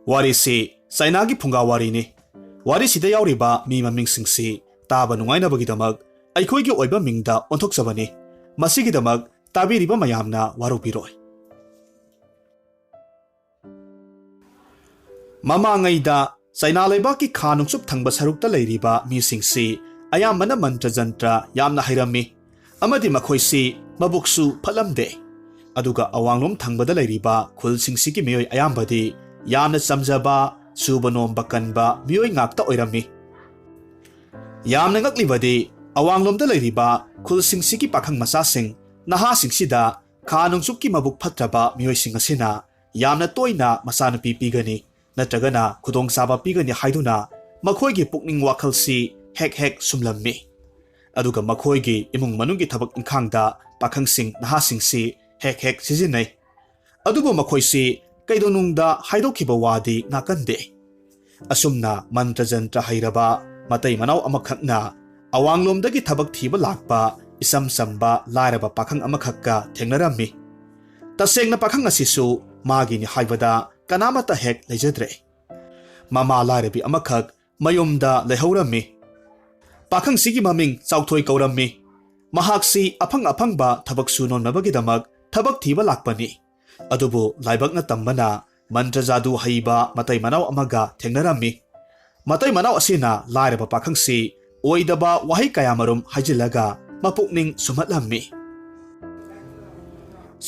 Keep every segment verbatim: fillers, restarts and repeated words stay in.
ꯋꯥꯔꯤꯁꯤ ꯆꯥꯏꯅꯥꯒꯤ ꯐꯨꯡꯒꯥ ꯋꯥꯔꯤꯅꯤ꯫ ꯋꯥꯔꯤꯁꯤꯗ ꯌꯥꯎꯔꯤꯕ ꯃꯤ ꯃꯃꯤꯡꯁꯤꯡꯁꯤ ꯇꯥꯕ ꯅꯨꯡꯉꯥꯏꯅꯕꯒꯤꯗꯃꯛ ꯑꯩꯈꯣꯏꯒꯤ ꯑꯣꯏꯕ ꯃꯤꯡꯗ ꯑꯣꯟꯊꯣꯛꯆꯕꯅꯤ꯫ ꯃꯁꯤꯒꯤꯗꯃꯛ ꯇꯥꯕꯤꯔꯤꯕ ꯃꯌꯥꯝꯅ ꯋꯥꯔꯧꯕꯤꯔꯣꯏ꯫ ꯃꯃꯥꯡꯉꯩꯗ ꯆꯥꯏꯅꯥ ꯂꯩꯕꯥꯛꯀꯤ ꯈꯥ ꯅꯣꯡꯆꯨꯞ ꯊꯪꯕ ꯁꯔꯨꯛꯇ ꯂꯩꯔꯤꯕ ꯃꯤꯁꯤꯡꯁꯤ ꯑꯌꯥꯝꯕꯅ ꯃꯟꯇ꯭ꯔ ꯖꯟꯇ꯭ꯔ ꯌꯥꯝꯅ ꯍꯩꯔꯝꯃꯤ, ꯑꯃꯗꯤ ꯃꯈꯣꯏꯁꯤ ꯃꯕꯨꯛꯁꯨ ꯐꯠꯂꯝꯗꯦ꯫ ꯑꯗꯨꯒ ꯑꯋꯥꯡꯂꯣꯝ ꯊꯪꯕꯗ ꯂꯩꯔꯤꯕ ꯈꯨꯜꯁꯤꯡꯁꯤꯒꯤ ꯃꯤꯑꯣꯏ ꯑꯌꯥꯝꯕꯗꯤ ꯌꯥꯝꯅ ꯆꯝꯖꯕ, ꯁꯨꯕ ꯅꯣꯝꯕ ꯀꯟꯕ ꯃꯤꯑꯣꯏ ꯉꯥꯛꯇ ꯑꯣꯏꯔꯝꯃꯤ꯫ ꯌꯥꯝꯅ ꯉꯛꯂꯤꯕꯗꯤ, ꯑꯋꯥꯡꯂꯣꯝꯗ ꯂꯩꯔꯤꯕ ꯈꯨꯜꯁꯤꯡꯁꯤꯒꯤ ꯄꯥꯈꯪ ꯃꯆꯥꯁꯤꯡ, ꯅꯍꯥꯁꯤꯡꯁꯤꯗ ꯈꯥ ꯅꯣꯡꯆꯨꯞꯀꯤ ꯃꯕꯨꯛ ꯐꯠꯇ꯭ꯔꯕ ꯃꯤꯑꯣꯏꯁꯤꯡ ꯑꯁꯤꯅ ꯌꯥꯝꯅ ꯇꯣꯏꯅ ꯃꯆꯥꯅꯨꯄꯤ ꯄꯤꯒꯅꯤ ꯅꯠꯇ꯭ꯔꯒꯅ ꯈꯨꯗꯣꯡꯆꯥꯕ ꯄꯤꯒꯅꯤ ꯍꯥꯏꯗꯨꯅ ꯃꯈꯣꯏꯒꯤ ꯄꯨꯛꯅꯤꯡ ꯋꯥꯈꯜꯁꯤ ꯍꯦꯛ ꯍꯦꯛ ꯁꯨꯝꯂꯝꯃꯤ꯫ ꯑꯗꯨꯒ ꯃꯈꯣꯏꯒꯤ ꯏꯃꯨꯡ ꯃꯅꯨꯡꯒꯤ ꯊꯕꯛ ꯏꯪꯈꯥꯡꯗ ꯄꯥꯈꯪꯁꯤꯡ, ꯅꯍꯥꯁꯤꯡꯁꯤ ꯍꯦꯛ ꯍꯦꯛ ꯁꯤꯖꯤꯟꯅꯩ꯫ ꯑꯗꯨꯕꯨ ꯃꯈꯣꯏꯁꯤ ꯀꯩꯗꯧꯅꯨꯡꯗ ꯍꯥꯏꯗꯣꯛꯈꯤꯕ ꯋꯥꯗꯤ ꯉꯥꯛꯀꯟꯗꯦ꯫ ꯑꯁꯨꯝꯅ ꯃꯟꯇ꯭ꯔ ꯖꯟꯇ꯭ꯔ ꯍꯩꯔꯕ ꯃꯇꯩ ꯃꯅꯥꯎ ꯑꯃꯈꯛꯅ ꯑꯋꯥꯡꯂꯣꯝꯗꯒꯤ ꯊꯕꯛ ꯊꯤꯕ ꯂꯥꯛꯄ ꯏꯆꯝ ꯆꯝꯕ ꯂꯥꯏꯔꯕ ꯄꯥꯈꯪ ꯑꯃꯈꯛꯀ ꯊꯦꯡꯅꯔꯝꯃꯤ꯫ ꯇꯁꯦꯡꯅ ꯄꯥꯈꯪ ꯑꯁꯤꯁꯨ ꯃꯥꯒꯤꯅꯤ ꯍꯥꯏꯕꯗ ꯀꯅꯥꯃꯠꯇ ꯍꯦꯛ ꯂꯩꯖꯗ꯭ꯔꯦ꯫ ꯃꯃꯥ ꯂꯥꯏꯔꯕꯤ ꯑꯃꯈꯛ ꯃꯌꯨꯝꯗ ꯂꯩꯍꯧꯔꯝꯃꯤ꯫ ꯄꯥꯈꯪꯁꯤꯒꯤ ꯃꯃꯤꯡ ꯆꯥꯎꯊꯣꯏ ꯀꯧꯔꯝꯃꯤ꯫ ꯃꯍꯥꯛꯁꯤ ꯑꯐꯪ ꯑꯐꯪꯕ ꯊꯕꯛ ꯁꯨ ꯅꯣꯝꯅꯕꯒꯤꯗꯃꯛ ꯊꯕꯛ ꯊꯤꯕ ꯂꯥꯛꯄꯅꯤ꯫ ꯑꯗꯨꯕꯨ ꯂꯥꯏꯕꯛꯅ ꯇꯝꯕꯅ ꯃꯟꯇ꯭ꯔ ꯖꯥꯗꯨ ꯍꯩꯕ ꯃꯇꯩ ꯃꯅꯥꯎ ꯑꯃꯒ ꯊꯦꯡꯅꯔꯝꯃꯤ꯫ ꯃꯇꯩ ꯃꯅꯥꯎ ꯑꯁꯤꯅ ꯂꯥꯏꯔꯕ ꯄꯥꯈꯪꯁꯤ ꯑꯣꯏꯗꯕ ꯋꯥꯍꯩ ꯀꯌꯥꯃꯔꯨꯝ ꯍꯥꯏꯖꯤꯜꯂꯒ ꯃꯄꯨꯛꯅꯤꯡ ꯁꯨꯝꯍꯠꯂꯝꯃꯤ꯫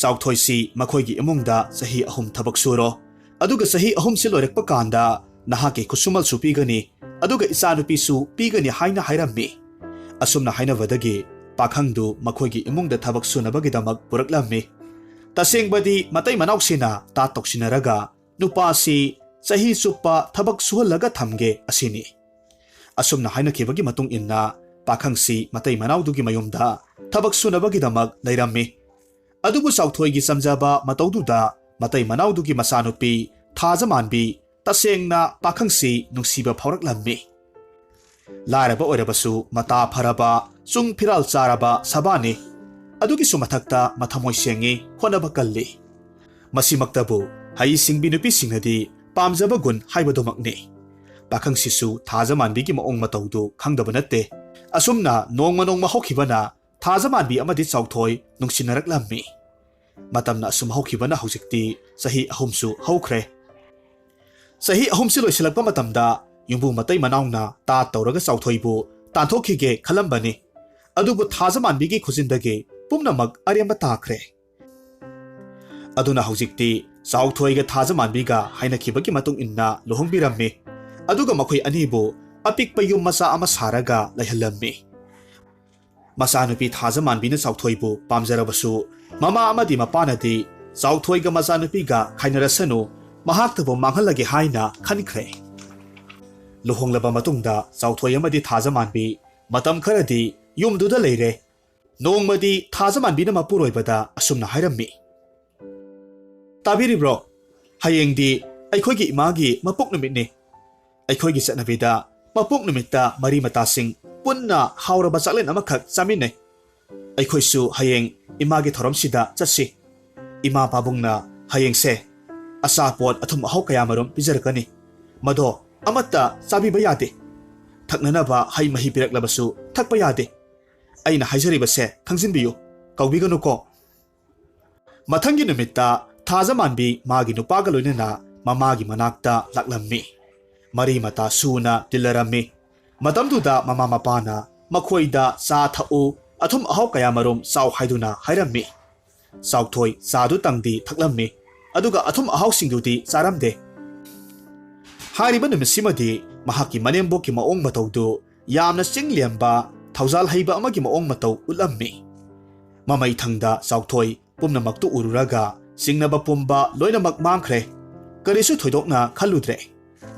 ꯆꯥꯎꯊꯣꯏꯁꯤ ꯃꯈꯣꯏꯒꯤ ꯏꯃꯨꯡꯗ ꯆꯍꯤ ꯑꯍꯨꯝ ꯊꯕꯛ ꯁꯨꯔꯣ, ꯑꯗꯨꯒ ꯆꯍꯤ ꯑꯍꯨꯝꯁꯤ ꯂꯣꯏꯔꯛꯄ ꯀꯥꯟꯗ ꯅꯍꯥꯛꯀꯤ ꯈꯨꯠꯁꯨꯃꯜꯁꯨ ꯄꯤꯒꯅꯤ, ꯑꯗꯨꯒ ꯏꯆꯥꯅꯨꯄꯤꯁꯨ ꯄꯤꯒꯅꯤ ꯍꯥꯏꯅ ꯍꯥꯏꯔꯝꯃꯤ꯫ ꯑꯁꯨꯝꯅ ꯍꯥꯏꯅꯕꯗꯒꯤ ꯄꯥꯈꯪꯗꯨ ꯃꯈꯣꯏꯒꯤ ꯏꯃꯨꯡꯗ ꯊꯕꯛ ꯁꯨꯅꯕꯒꯤꯗꯃꯛ ꯄꯨꯔꯛꯂꯝꯃꯤ꯫ ꯇꯁꯦꯡꯕꯗꯤ ꯃꯇꯩ ꯃꯅꯥꯎꯁꯤꯅ ꯇꯥꯠ ꯇꯧꯁꯤꯟꯅꯔꯒ ꯅꯨꯄꯥꯁꯤ ꯆꯍꯤ ꯆꯨꯞꯄ ꯊꯕꯛ ꯁꯨꯍꯜꯂꯒ ꯊꯝꯒꯦ ꯑꯁꯤꯅꯤ꯫ ꯑꯁꯨꯝꯅ ꯍꯥꯏꯅꯈꯤꯕꯒꯤ ꯃꯇꯨꯡ ꯏꯟꯅ ꯄꯥꯈꯪꯁꯤ ꯃꯇꯩ ꯃꯅꯥꯎꯗꯨꯒꯤ ꯃꯌꯨꯝꯗ ꯊꯕꯛ ꯁꯨꯅꯕꯒꯤꯗꯃꯛ ꯂꯩꯔꯝꯃꯤ꯫ ꯑꯗꯨꯕꯨ ꯆꯥꯎꯊꯣꯏꯒꯤ ꯆꯝꯖꯕ ꯃꯇꯧꯗꯨꯗ ꯃꯇꯩ ꯃꯅꯥꯎꯗꯨꯒꯤ ꯃꯆꯥꯅꯨꯄꯤ ꯊꯥꯖꯃꯥꯟꯕꯤ ꯇꯁꯦꯡꯅ ꯄꯥꯈꯪꯁꯤ ꯅꯨꯡꯁꯤꯕ ꯐꯥꯎꯔꯛꯂꯝꯃꯤ꯫ ꯂꯥꯏꯔꯕ ꯑꯣꯏꯔꯕꯁꯨ ꯃꯇꯥ ꯐꯔꯕ, ꯆꯨꯡ ꯐꯤꯔꯥꯜ ꯆꯥꯔꯕ ꯁꯕꯥꯅꯤ꯫ ꯑꯗꯨꯒꯤꯁꯨ ꯃꯊꯛꯇ ꯃꯊꯃꯣꯏ ꯁꯦꯡꯉꯤ, ꯍꯣꯠꯅꯕ ꯀꯜꯂꯤ꯫ ꯃꯁꯤꯃꯛꯇꯕꯨ ꯍꯩ ꯁꯤꯡꯕꯤ ꯅꯨꯄꯤꯁꯤꯡꯅꯗꯤ ꯄꯥꯝꯖꯕ ꯒꯨꯟ ꯍꯥꯏꯕꯗꯨꯃꯛꯅꯤ꯫ ꯄꯥꯈꯪꯁꯤꯁꯨ ꯊꯥꯖꯃꯥꯟꯕꯤꯒꯤ ꯃꯑꯣꯡ ꯃꯇꯧꯗꯨ ꯈꯪꯗꯕ ꯅꯠꯇꯦ꯫ ꯑꯁꯨꯝꯅ ꯅꯣꯡꯃ ꯅꯣꯡꯃ ꯍꯧꯈꯤꯕꯅ ꯊꯥꯖꯃꯥꯟꯕꯤ ꯑꯃꯗꯤ ꯆꯥꯎꯊꯣꯏ ꯅꯨꯡꯁꯤꯅꯔꯛꯂꯝꯃꯤ꯫ ꯃꯇꯝꯅ ꯑꯁꯨꯝ ꯍꯧꯈꯤꯕꯅ ꯍꯧꯖꯤꯛꯇꯤ ꯆꯍꯤ ꯑꯍꯨꯝꯁꯨ ꯍꯧꯈ꯭ꯔꯦ꯫ ꯆꯍꯤ ꯑꯍꯨꯝꯁꯤ ꯂꯣꯏꯁꯤꯜꯂꯛꯄ ꯃꯇꯝꯗ ꯌꯨꯝꯕꯨ ꯃꯇꯩ ꯃꯅꯥꯎꯅ ꯇꯥ ꯇꯧꯔꯒ ꯆꯥꯎꯊꯣꯏꯕꯨ ꯇꯥꯟꯊꯣꯛꯈꯤꯒꯦ ꯈꯜꯂꯝꯕꯅꯤ꯫ ꯑꯗꯨꯕꯨ ꯊꯥꯖꯃꯥꯟꯕꯤꯒꯤ ꯈꯨꯖꯤꯟꯗꯒꯤ ꯄꯨꯝꯅꯃꯛ ꯑꯔꯦꯝꯕ ꯇꯥꯈ꯭ꯔꯦ꯫ ꯑꯗꯨꯅ ꯍꯧꯖꯤꯛꯇꯤ ꯆꯥꯎꯊꯣꯏꯒ ꯊꯥꯖꯃꯥꯟꯕꯤꯒ ꯍꯥꯏꯅꯈꯤꯕꯒꯤ ꯃꯇꯨꯡ ꯏꯟꯅ ꯂꯨꯍꯣꯡꯕꯤꯔꯝꯃꯤ꯫ ꯑꯗꯨꯒ ꯃꯈꯣꯏ ꯑꯅꯤꯕꯨ ꯑꯄꯤꯛꯄ ꯌꯨꯝ ꯃꯆꯥ ꯑꯃ ꯁꯥꯔꯒ ꯂꯩꯍꯜꯂꯝꯃꯤ꯫ ꯃꯆꯥꯅꯨꯄꯤ ꯊꯥꯖꯃꯥꯟꯕꯤꯅ ꯆꯥꯎꯊꯣꯏꯕꯨ ꯄꯥꯝꯖꯔꯕꯁꯨ, ꯃꯃꯥ ꯑꯃꯗꯤ ꯃꯄꯥꯅꯗꯤ ꯆꯥꯎꯊꯣꯏꯒ ꯃꯆꯥꯅꯨꯄꯤꯒ ꯈꯥꯏꯅꯔꯁꯅꯨ, ꯃꯍꯥꯛꯇꯕꯨ ꯃꯥꯡꯍꯜꯂꯒꯦ ꯍꯥꯏꯅ ꯈꯟꯈ꯭ꯔꯦ꯫ ꯂꯨꯍꯣꯡꯂꯕ ꯃꯇꯨꯡꯗ ꯆꯥꯎꯊꯣꯏ ꯑꯃꯗꯤ ꯊꯥꯖꯃꯥꯟꯕꯤ ꯃꯇꯝ ꯈꯔꯗꯤ ꯌꯨꯝꯗꯨꯗ ꯂꯩꯔꯦ꯫ ꯅꯣꯡꯃꯗꯤ ꯊꯥꯖꯃꯥꯟꯕꯤꯅ ꯃꯄꯨꯔꯣꯏꯕꯗ ꯑꯁꯨꯝꯅ ꯍꯥꯏꯔꯝꯃꯤ, "ꯇꯥꯕꯤꯔꯤꯕ꯭ꯔꯣ? ꯍꯌꯦꯡꯗꯤ ꯑꯩꯈꯣꯏꯒꯤ ꯏꯃꯥꯒꯤ ꯃꯄꯣꯛ ꯅꯨꯃꯤꯠꯅꯤ꯫ ꯑꯩꯈꯣꯏꯒꯤ ꯆꯠꯅꯕꯤꯗ ꯃꯄꯣꯛ ꯅꯨꯃꯤꯠꯇ ꯃꯔꯤ ꯃꯇꯥꯁꯤꯡ ꯄꯨꯟꯅ ꯍꯥꯎꯔꯕ ꯆꯥꯛꯂꯦꯟ ꯑꯃꯈꯛ ꯆꯥꯃꯤꯟꯅꯩ꯫ ꯑꯩꯈꯣꯏꯁꯨ ꯍꯌꯦꯡ ꯏꯃꯥꯒꯤ ꯊꯧꯔꯝꯁꯤꯗ ꯆꯠꯁꯤ꯫ ꯏꯃꯥ ꯄꯥꯕꯨꯡꯅ ꯍꯌꯦꯡꯁꯦ ꯑꯆꯥꯄꯣꯠ ꯑꯊꯨꯝ ꯑꯍꯥꯎ ꯀꯌꯥꯃꯔꯨꯝ ꯄꯤꯖꯔꯛꯀꯅꯤ꯫ ꯃꯗꯣ ꯑꯃꯠꯇ ꯆꯥꯕꯤꯕ ꯌꯥꯗꯦ꯫ ꯊꯛꯅꯅꯕ ꯍꯩ ꯃꯍꯤ ꯄꯤꯔꯛꯂꯕꯁꯨ ꯊꯛꯄ ꯌꯥꯗꯦ꯫ ꯑꯩꯅ ꯍꯥꯏꯖꯔꯤꯕꯁꯦ ꯈꯪꯖꯤꯟꯕꯤꯌꯨ, ꯀꯥꯎꯕꯤꯒꯅꯨꯀꯣ꯫" ꯃꯊꯪꯒꯤ ꯅꯨꯃꯤꯠꯇ ꯊꯥꯖꯃꯥꯟꯕꯤ ꯃꯥꯒꯤ ꯅꯨꯄꯥꯒ ꯂꯣꯏꯅꯅ ꯃꯃꯥꯒꯤ ꯃꯅꯥꯛꯇ ꯂꯥꯛꯂꯝꯃꯤ꯫ ꯃꯔꯤ ꯃꯇꯥ ꯁꯨꯅ ꯇꯤꯜꯂꯔꯝꯃꯤ꯫ ꯃꯇꯝꯗꯨꯗ ꯃꯃꯥ ꯃꯄꯥꯅ ꯃꯈꯣꯏꯗ ꯆꯥ ꯊꯛꯎ, ꯑꯊꯨꯝ ꯑꯍꯥꯎ ꯀꯌꯥꯃꯔꯨꯝ ꯆꯥꯎ ꯍꯥꯏꯗꯨꯅ ꯍꯥꯏꯔꯝꯃꯤ꯫ ꯆꯥꯎꯊꯣꯏ ꯆꯥꯗꯨꯇꯪꯗꯤ ꯊꯛꯂꯝꯃꯤ, ꯑꯗꯨꯒ ꯑꯊꯨꯝ ꯑꯍꯥꯎꯁꯤꯡꯗꯨꯗꯤ ꯆꯥꯔꯝꯗꯦ꯫ ꯍꯥꯏꯔꯤꯕ ꯅꯨꯃꯤꯠꯁꯤꯃꯗꯤ ꯃꯍꯥꯛꯀꯤ ꯃꯅꯦꯝꯕꯣꯛꯀꯤ ꯃꯑꯣꯡ ꯃꯇꯧꯗꯨ ꯌꯥꯝꯅ ꯆꯤꯡ ꯂꯦꯝꯕ, ꯊꯧꯖꯥꯜ ꯍꯩꯕ ꯑꯃꯒꯤ ꯃꯑꯣꯡ ꯃꯇꯧ ꯎꯠꯂꯝꯃꯤ꯫ ꯃꯃꯩꯊꯪꯗ ꯆꯥꯎꯊꯣꯏ ꯄꯨꯝꯅꯃꯛꯇꯨ ꯎꯔꯨꯔꯒ ꯆꯤꯡꯅꯕ ꯄꯨꯝꯕ ꯂꯣꯏꯅꯃꯛ ꯃꯥꯡꯈ꯭ꯔꯦ꯫ ꯀꯔꯤꯁꯨ ꯊꯣꯏꯗꯣꯛꯅ ꯈꯜꯂꯨꯗ꯭ꯔꯦ꯫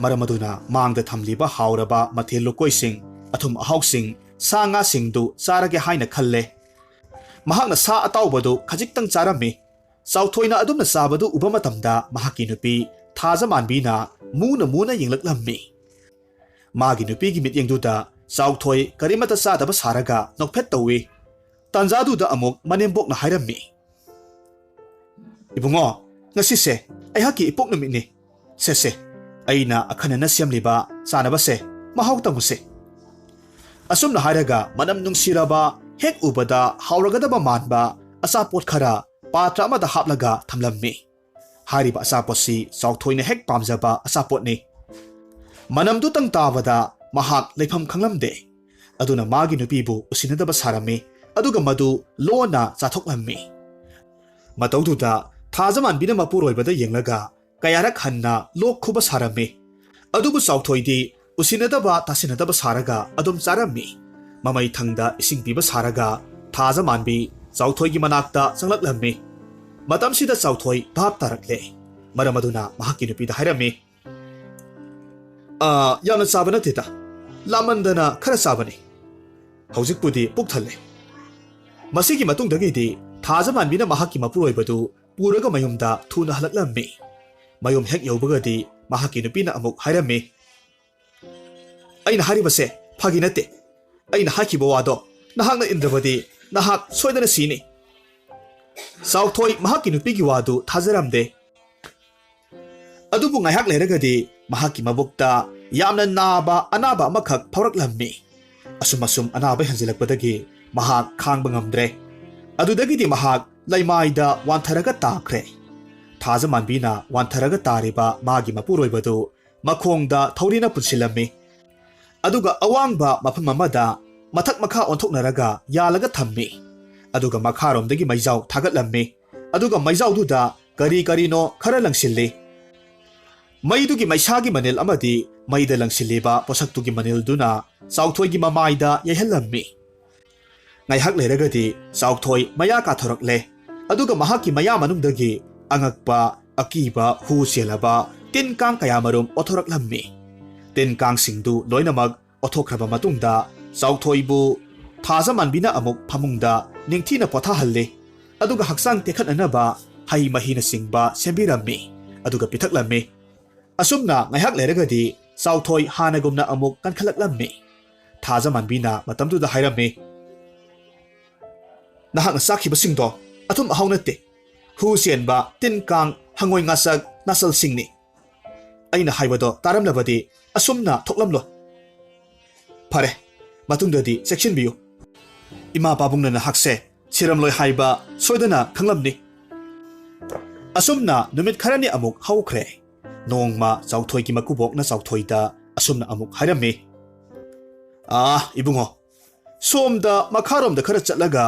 ꯃꯔꯝ ꯑꯗꯨꯅ ꯃꯥꯡꯗ ꯊꯝꯂꯤꯕ ꯍꯥꯎꯔꯕ ꯃꯊꯦꯜ ꯂꯨꯀꯣꯏꯁꯤꯡ, ꯑꯊꯨꯝ ꯑꯍꯥꯎꯁꯤꯡ, ꯁꯥ ꯉꯥꯁꯤꯡꯗꯨ ꯆꯥꯔꯒꯦ ꯍꯥꯏꯅ ꯈꯜꯂꯦ꯫ ꯃꯍꯥꯛꯅ ꯁꯥ ꯑꯇꯥꯎꯕꯗꯨ ꯈꯖꯤꯛꯇꯪ ꯆꯥꯔꯝꯃꯤ꯫ ꯆꯥꯎꯊꯣꯏꯅ ꯑꯗꯨꯝꯅ ꯆꯥꯕꯗꯨ ꯎꯕ ꯃꯇꯝꯗ ꯃꯍꯥꯛꯀꯤ ꯅꯨꯄꯤ ꯊꯥꯖꯃꯥꯟꯕꯤꯅ ꯃꯨꯅ ꯃꯨꯅ ꯌꯦꯡꯂꯛꯂꯝꯃꯤ꯫ ꯃꯥꯒꯤ ꯅꯨꯄꯤꯒꯤ ꯃꯤꯠꯌꯦꯡꯗꯨꯗ ꯆꯥꯎꯊꯣꯏ ꯀꯔꯤꯃꯠꯇ ꯆꯥꯗꯕ ꯁꯥꯔꯒ ꯅꯣꯛꯐꯦꯠ ꯇꯧꯏ꯫ ꯇꯥꯟꯖꯥꯗꯨꯗ ꯑꯃꯨꯛ ꯃꯅꯦꯝꯕꯣꯛꯅ ꯍꯥꯏꯔꯝꯃꯤ, "ꯏꯕꯨꯡꯉꯣ, ꯉꯁꯤꯁꯦ ꯑꯩꯍꯥꯛꯀꯤ ꯏꯄꯣꯛ ꯅꯨꯃꯤꯠꯅꯤ꯫ "ꯁꯦ ꯁꯦ, ꯑꯩꯅ ꯑꯈꯟꯅꯅ ꯁꯦꯝꯂꯤꯕ ꯆꯥꯅꯕꯁꯦ ꯃꯍꯥꯎ ꯇꯪꯉꯨꯁꯦ"꯫ ꯑꯁꯨꯝꯅ ꯍꯥꯏꯔꯒ ꯃꯅꯝ ꯅꯨꯡꯁꯤꯔꯕ, ꯍꯦꯛ ꯎꯕꯗ ꯍꯥꯎꯔꯒꯗꯕ ꯃꯥꯟꯕ ꯑꯆꯥꯄꯣꯠ ꯈꯔ ꯄꯥꯇ꯭ꯔ ꯑꯃꯗ ꯍꯥꯞꯂꯒ ꯊꯝꯂꯝꯃꯤ꯫ ꯍꯥꯏꯔꯤꯕ ꯑꯆꯥꯄꯣꯠꯁꯤ ꯆꯥꯎꯊꯣꯏꯅ ꯍꯦꯛ ꯄꯥꯝꯖꯕ ꯑꯆꯥꯄꯣꯠꯅꯤ꯫ ꯃꯅꯝꯗꯨꯇꯪ ꯇꯥꯕꯗ ꯃꯍꯥꯛ ꯂꯩꯐꯝ ꯈꯪꯂꯝꯗꯦ꯫ ꯑꯗꯨꯅ ꯃꯥꯒꯤ ꯅꯨꯄꯤꯕꯨ ꯎꯁꯤꯟꯅꯗꯕ ꯁꯥꯔꯝꯃꯤ, ꯑꯗꯨꯒ ꯃꯗꯨ ꯂꯣꯟꯅ ꯆꯥꯊꯣꯛꯂꯝꯃꯤ꯫ ꯃꯇꯧꯗꯨꯗ ꯊꯥꯖꯃꯥꯟꯕꯤꯅ ꯃꯄꯨꯔꯣꯏꯕꯗ ꯌꯦꯡꯂꯒ ꯀꯌꯥꯔꯛ ꯍꯟꯅ ꯂꯣꯛ ꯈꯨꯕ ꯁꯥꯔꯝꯃꯤ꯫ ꯑꯗꯨꯕꯨ ꯆꯥꯎꯊꯣꯏꯗꯤ ꯎꯁꯤꯟꯅꯗꯕ ꯇꯥꯁꯤꯟꯅꯗꯕ ꯁꯥꯔꯒ ꯑꯗꯨꯝ ꯆꯥꯔꯝꯃꯤ꯫ ꯃꯃꯩ ꯊꯪꯗ ꯏꯁꯤꯡ ꯄꯤꯕ ꯁꯥꯔꯒ ꯊꯥꯖꯃꯥꯟꯕꯤ ꯆꯥꯎꯊꯣꯏꯒꯤ ꯃꯅꯥꯛꯇ ꯆꯪꯂꯛꯂꯝꯃꯤ꯫ ꯃꯇꯝꯁꯤꯗ ꯆꯥꯎꯊꯣꯏ ꯚꯥꯞ ꯇꯥꯔꯛꯂꯦ꯫ ꯃꯔꯝ ꯑꯗꯨꯅ ꯃꯍꯥꯛꯀꯤ ꯅꯨꯄꯤꯗ ꯍꯥꯏꯔꯝꯃꯤ, "ꯑ, ꯌꯥꯝꯅ ꯆꯥꯕ ꯅꯠꯇꯦꯗ, ꯂꯥꯃꯟꯗꯅ ꯈꯔ ꯆꯥꯕꯅꯤ꯫ ꯍꯧꯖꯤꯛꯄꯨꯗꯤ ꯄꯨꯛ ꯊꯜꯂꯦ"꯫ ꯃꯁꯤꯒꯤ ꯃꯇꯨꯡꯗꯒꯤꯗꯤ ꯊꯥꯖꯃꯥꯟꯕꯤꯅ ꯃꯍꯥꯛꯀꯤ ꯃꯄꯨꯔꯣꯏꯕꯗꯨ ꯄꯨꯔꯒ ꯃꯌꯨꯝꯗ ꯊꯨꯅ ꯍꯜꯂꯛꯂꯝꯃꯤ꯫ ꯃꯌꯨꯝ ꯍꯦꯛ ꯌꯧꯕꯒꯗꯤ ꯃꯍꯥꯛꯀꯤ ꯅꯨꯄꯤꯅ ꯑꯃꯨꯛ ꯍꯥꯏꯔꯝꯃꯤ, "ꯑꯩꯅ ꯍꯥꯏꯔꯤꯕꯁꯦ ꯐꯥꯒꯤ ꯅꯠꯇꯦ꯫ ꯑꯩꯅ ꯍꯥꯏꯈꯤꯕ ꯋꯥꯗꯣ ꯅꯍꯥꯛꯅ ꯏꯟꯗ꯭ꯔꯕꯗꯤ ꯅꯍꯥꯛ ꯁꯣꯏꯗꯅ ꯁꯤꯅꯤ"꯫ ꯆꯥꯎꯊꯣꯏ ꯃꯍꯥꯛꯀꯤ ꯅꯨꯄꯤꯒꯤ ꯋꯥꯗꯨ ꯊꯥꯖꯔꯝꯗꯦ꯫ ꯑꯗꯨꯕꯨ ꯉꯥꯏꯍꯥꯛ ꯂꯩꯔꯒꯗꯤ ꯃꯍꯥꯛꯀꯤ ꯃꯕꯨꯛꯇ ꯌꯥꯝꯅ ꯅꯥꯕ ꯑꯅꯥꯕ ꯑꯃꯈꯛ ꯐꯥꯎꯔꯛꯂꯝꯃꯤ꯫ ꯑꯁꯨꯝ ꯑꯁꯨꯝ ꯑꯅꯥꯕ ꯍꯦꯟꯖꯤꯜꯂꯛꯄꯗꯒꯤ ꯃꯍꯥꯛ ꯈꯥꯡꯕ ꯉꯝꯗ꯭ꯔꯦ꯫ ꯑꯗꯨꯗꯒꯤꯗꯤ ꯃꯍꯥꯛ ꯂꯩꯃꯥꯏꯗ ꯋꯥꯟꯊꯔꯒ ꯇꯥꯈ꯭ꯔꯦ꯫ ꯊꯥꯖꯃꯥꯟꯕꯤꯅ ꯋꯥꯟꯊꯔꯒ ꯇꯥꯔꯤꯕ ꯃꯥꯒꯤ ꯃꯄꯨꯔꯣꯏꯕꯗꯨ ꯃꯈꯣꯡꯗ ꯊꯧꯔꯤꯅ ꯄꯨꯟꯁꯤꯜꯂꯝꯃꯤ꯫ ꯑꯗꯨꯒ ꯑꯋꯥꯡꯕ ꯃꯐꯝ ꯑꯃꯗ ꯃꯊꯛ ꯃꯈꯥ ꯑꯣꯟꯊꯣꯛꯅꯔꯒ ꯌꯥꯜꯂꯒ ꯊꯝꯃꯤ꯫ ꯑꯗꯨꯒ ꯃꯈꯥꯔꯣꯝꯗꯒꯤ ꯃꯩꯖꯥꯎ ꯊꯥꯒꯠꯂꯝꯃꯤ꯫ ꯑꯗꯨꯒ ꯃꯩꯖꯥꯎꯗꯨꯗ ꯀꯔꯤ ꯀꯔꯤꯅꯣ ꯈꯔ ꯂꯪꯁꯤꯜꯂꯤ꯫ ꯃꯩꯗꯨꯒꯤ ꯃꯩꯁꯥꯒꯤ ꯃꯅꯤꯜ ꯑꯃꯗꯤ ꯃꯩꯗ ꯂꯪꯁꯤꯜꯂꯤꯕ ꯄꯣꯠꯁꯛꯇꯨꯒꯤ ꯃꯅꯤꯜꯗꯨꯅ ꯆꯥꯎꯊꯣꯏꯒꯤ ꯃꯃꯥꯏꯗ ꯌꯩꯍꯜꯂꯝꯃꯤ꯫ ꯉꯥꯏꯍꯥꯛ ꯂꯩꯔꯒꯗꯤ ꯆꯥꯎꯊꯣꯏ ꯃꯌꯥ ꯀꯥꯊꯣꯔꯛꯂꯦ꯫ ꯑꯗꯨꯒ ꯃꯍꯥꯛꯀꯤ ꯃꯌꯥ ꯃꯅꯨꯡꯗꯒꯤ ꯑꯉꯛꯄ, ꯑꯀꯤꯕ, ꯍꯨ ꯆꯦꯜꯂꯕ ꯇꯤꯟ ꯀꯥꯡ ꯀꯌꯥꯃꯔꯨꯝ ꯑꯣꯊꯣꯔꯛꯂꯝꯃꯤ꯫ ꯇꯤꯟ ꯀꯥꯡꯁꯤꯡꯗꯨ ꯂꯣꯏꯅꯃꯛ ꯑꯣꯊꯣꯛꯈ꯭ꯔꯕ ꯃꯇꯨꯡꯗ ꯆꯥꯎꯊꯣꯏꯕꯨ ꯊꯥꯖꯃꯥꯟꯕꯤꯅ ꯑꯃꯨꯛ ꯐꯃꯨꯡꯗ ꯅꯤꯡꯊꯤꯅ ꯄꯣꯊꯥꯍꯜꯂꯤ꯫ ꯑꯗꯨꯒ ꯍꯛꯆꯥꯡ ꯇꯦꯛꯈꯠꯅꯅꯕ ꯍꯩ ꯃꯍꯤꯅꯆꯤꯡꯕ ꯁꯦꯝꯕꯤꯔꯝꯃꯤ꯫ ꯑꯗꯨꯒ ꯄꯤꯊꯛꯂꯝꯃꯤ꯫ ꯑꯁꯨꯝꯅ ꯉꯥꯏꯍꯥꯛ ꯂꯩꯔꯒꯗꯤ ꯆꯥꯎꯊꯣꯏ ꯍꯥꯟꯅꯒꯨꯝꯅ ꯑꯃꯨꯛ ꯀꯟꯈꯠꯂꯛꯂꯝꯃꯤ꯫ ꯊꯥꯖꯃꯥꯟꯕꯤꯅ ꯃꯇꯝꯗꯨꯗ ꯍꯥꯏꯔꯝꯃꯤ, "ꯅꯍꯥꯛꯅ ꯆꯥꯈꯤꯕꯁꯤꯡꯗꯣ ꯑꯊꯨꯝ ꯑꯍꯥꯎ ꯅꯠꯇꯦ꯫ ꯍꯨ ꯆꯦꯟꯕ, ꯇꯤꯟ ꯀꯥꯡ, ꯍꯪꯉꯣꯏ ꯉꯥꯆꯛ, ꯅꯥꯆꯜꯁꯤꯡꯅꯤ"꯫ ꯑꯩꯅ ꯍꯥꯏꯕꯗꯣ ꯇꯥꯔꯝꯂꯕꯗꯤ ꯑꯁꯨꯝꯅ ꯊꯣꯛꯂꯝꯂꯣꯏ꯫ ꯐꯔꯦ, ꯃꯇꯨꯡꯗꯗꯤ ꯆꯦꯛꯁꯤꯟꯕꯤꯌꯨ꯫ ꯏꯃꯥ ꯄꯥꯕꯨꯡꯅ ꯅꯍꯥꯛꯁꯦ ꯁꯤꯔꯝꯂꯣꯏ ꯍꯥꯏꯕ ꯁꯣꯏꯗꯅ ꯈꯪꯂꯝꯅꯤ꯫ ꯑꯁꯨꯝꯅ ꯅꯨꯃꯤꯠ ꯈꯔꯅꯤ ꯑꯃꯨꯛ ꯍꯧꯈ꯭ꯔꯦ꯫ ꯅꯣꯡꯃ ꯆꯥꯎꯊꯣꯏꯒꯤ ꯃꯀꯨꯕꯣꯛꯅ ꯆꯥꯎꯊꯣꯏꯗ ꯑꯁꯨꯝꯅ ꯑꯃꯨꯛ ꯍꯥꯏꯔꯝꯃꯤ, "ꯑꯥ, ꯏꯕꯨꯡꯉꯣ, ꯁꯣꯝꯗ ꯃꯈꯥꯔꯣꯝꯗ ꯈꯔ ꯆꯠꯂꯒ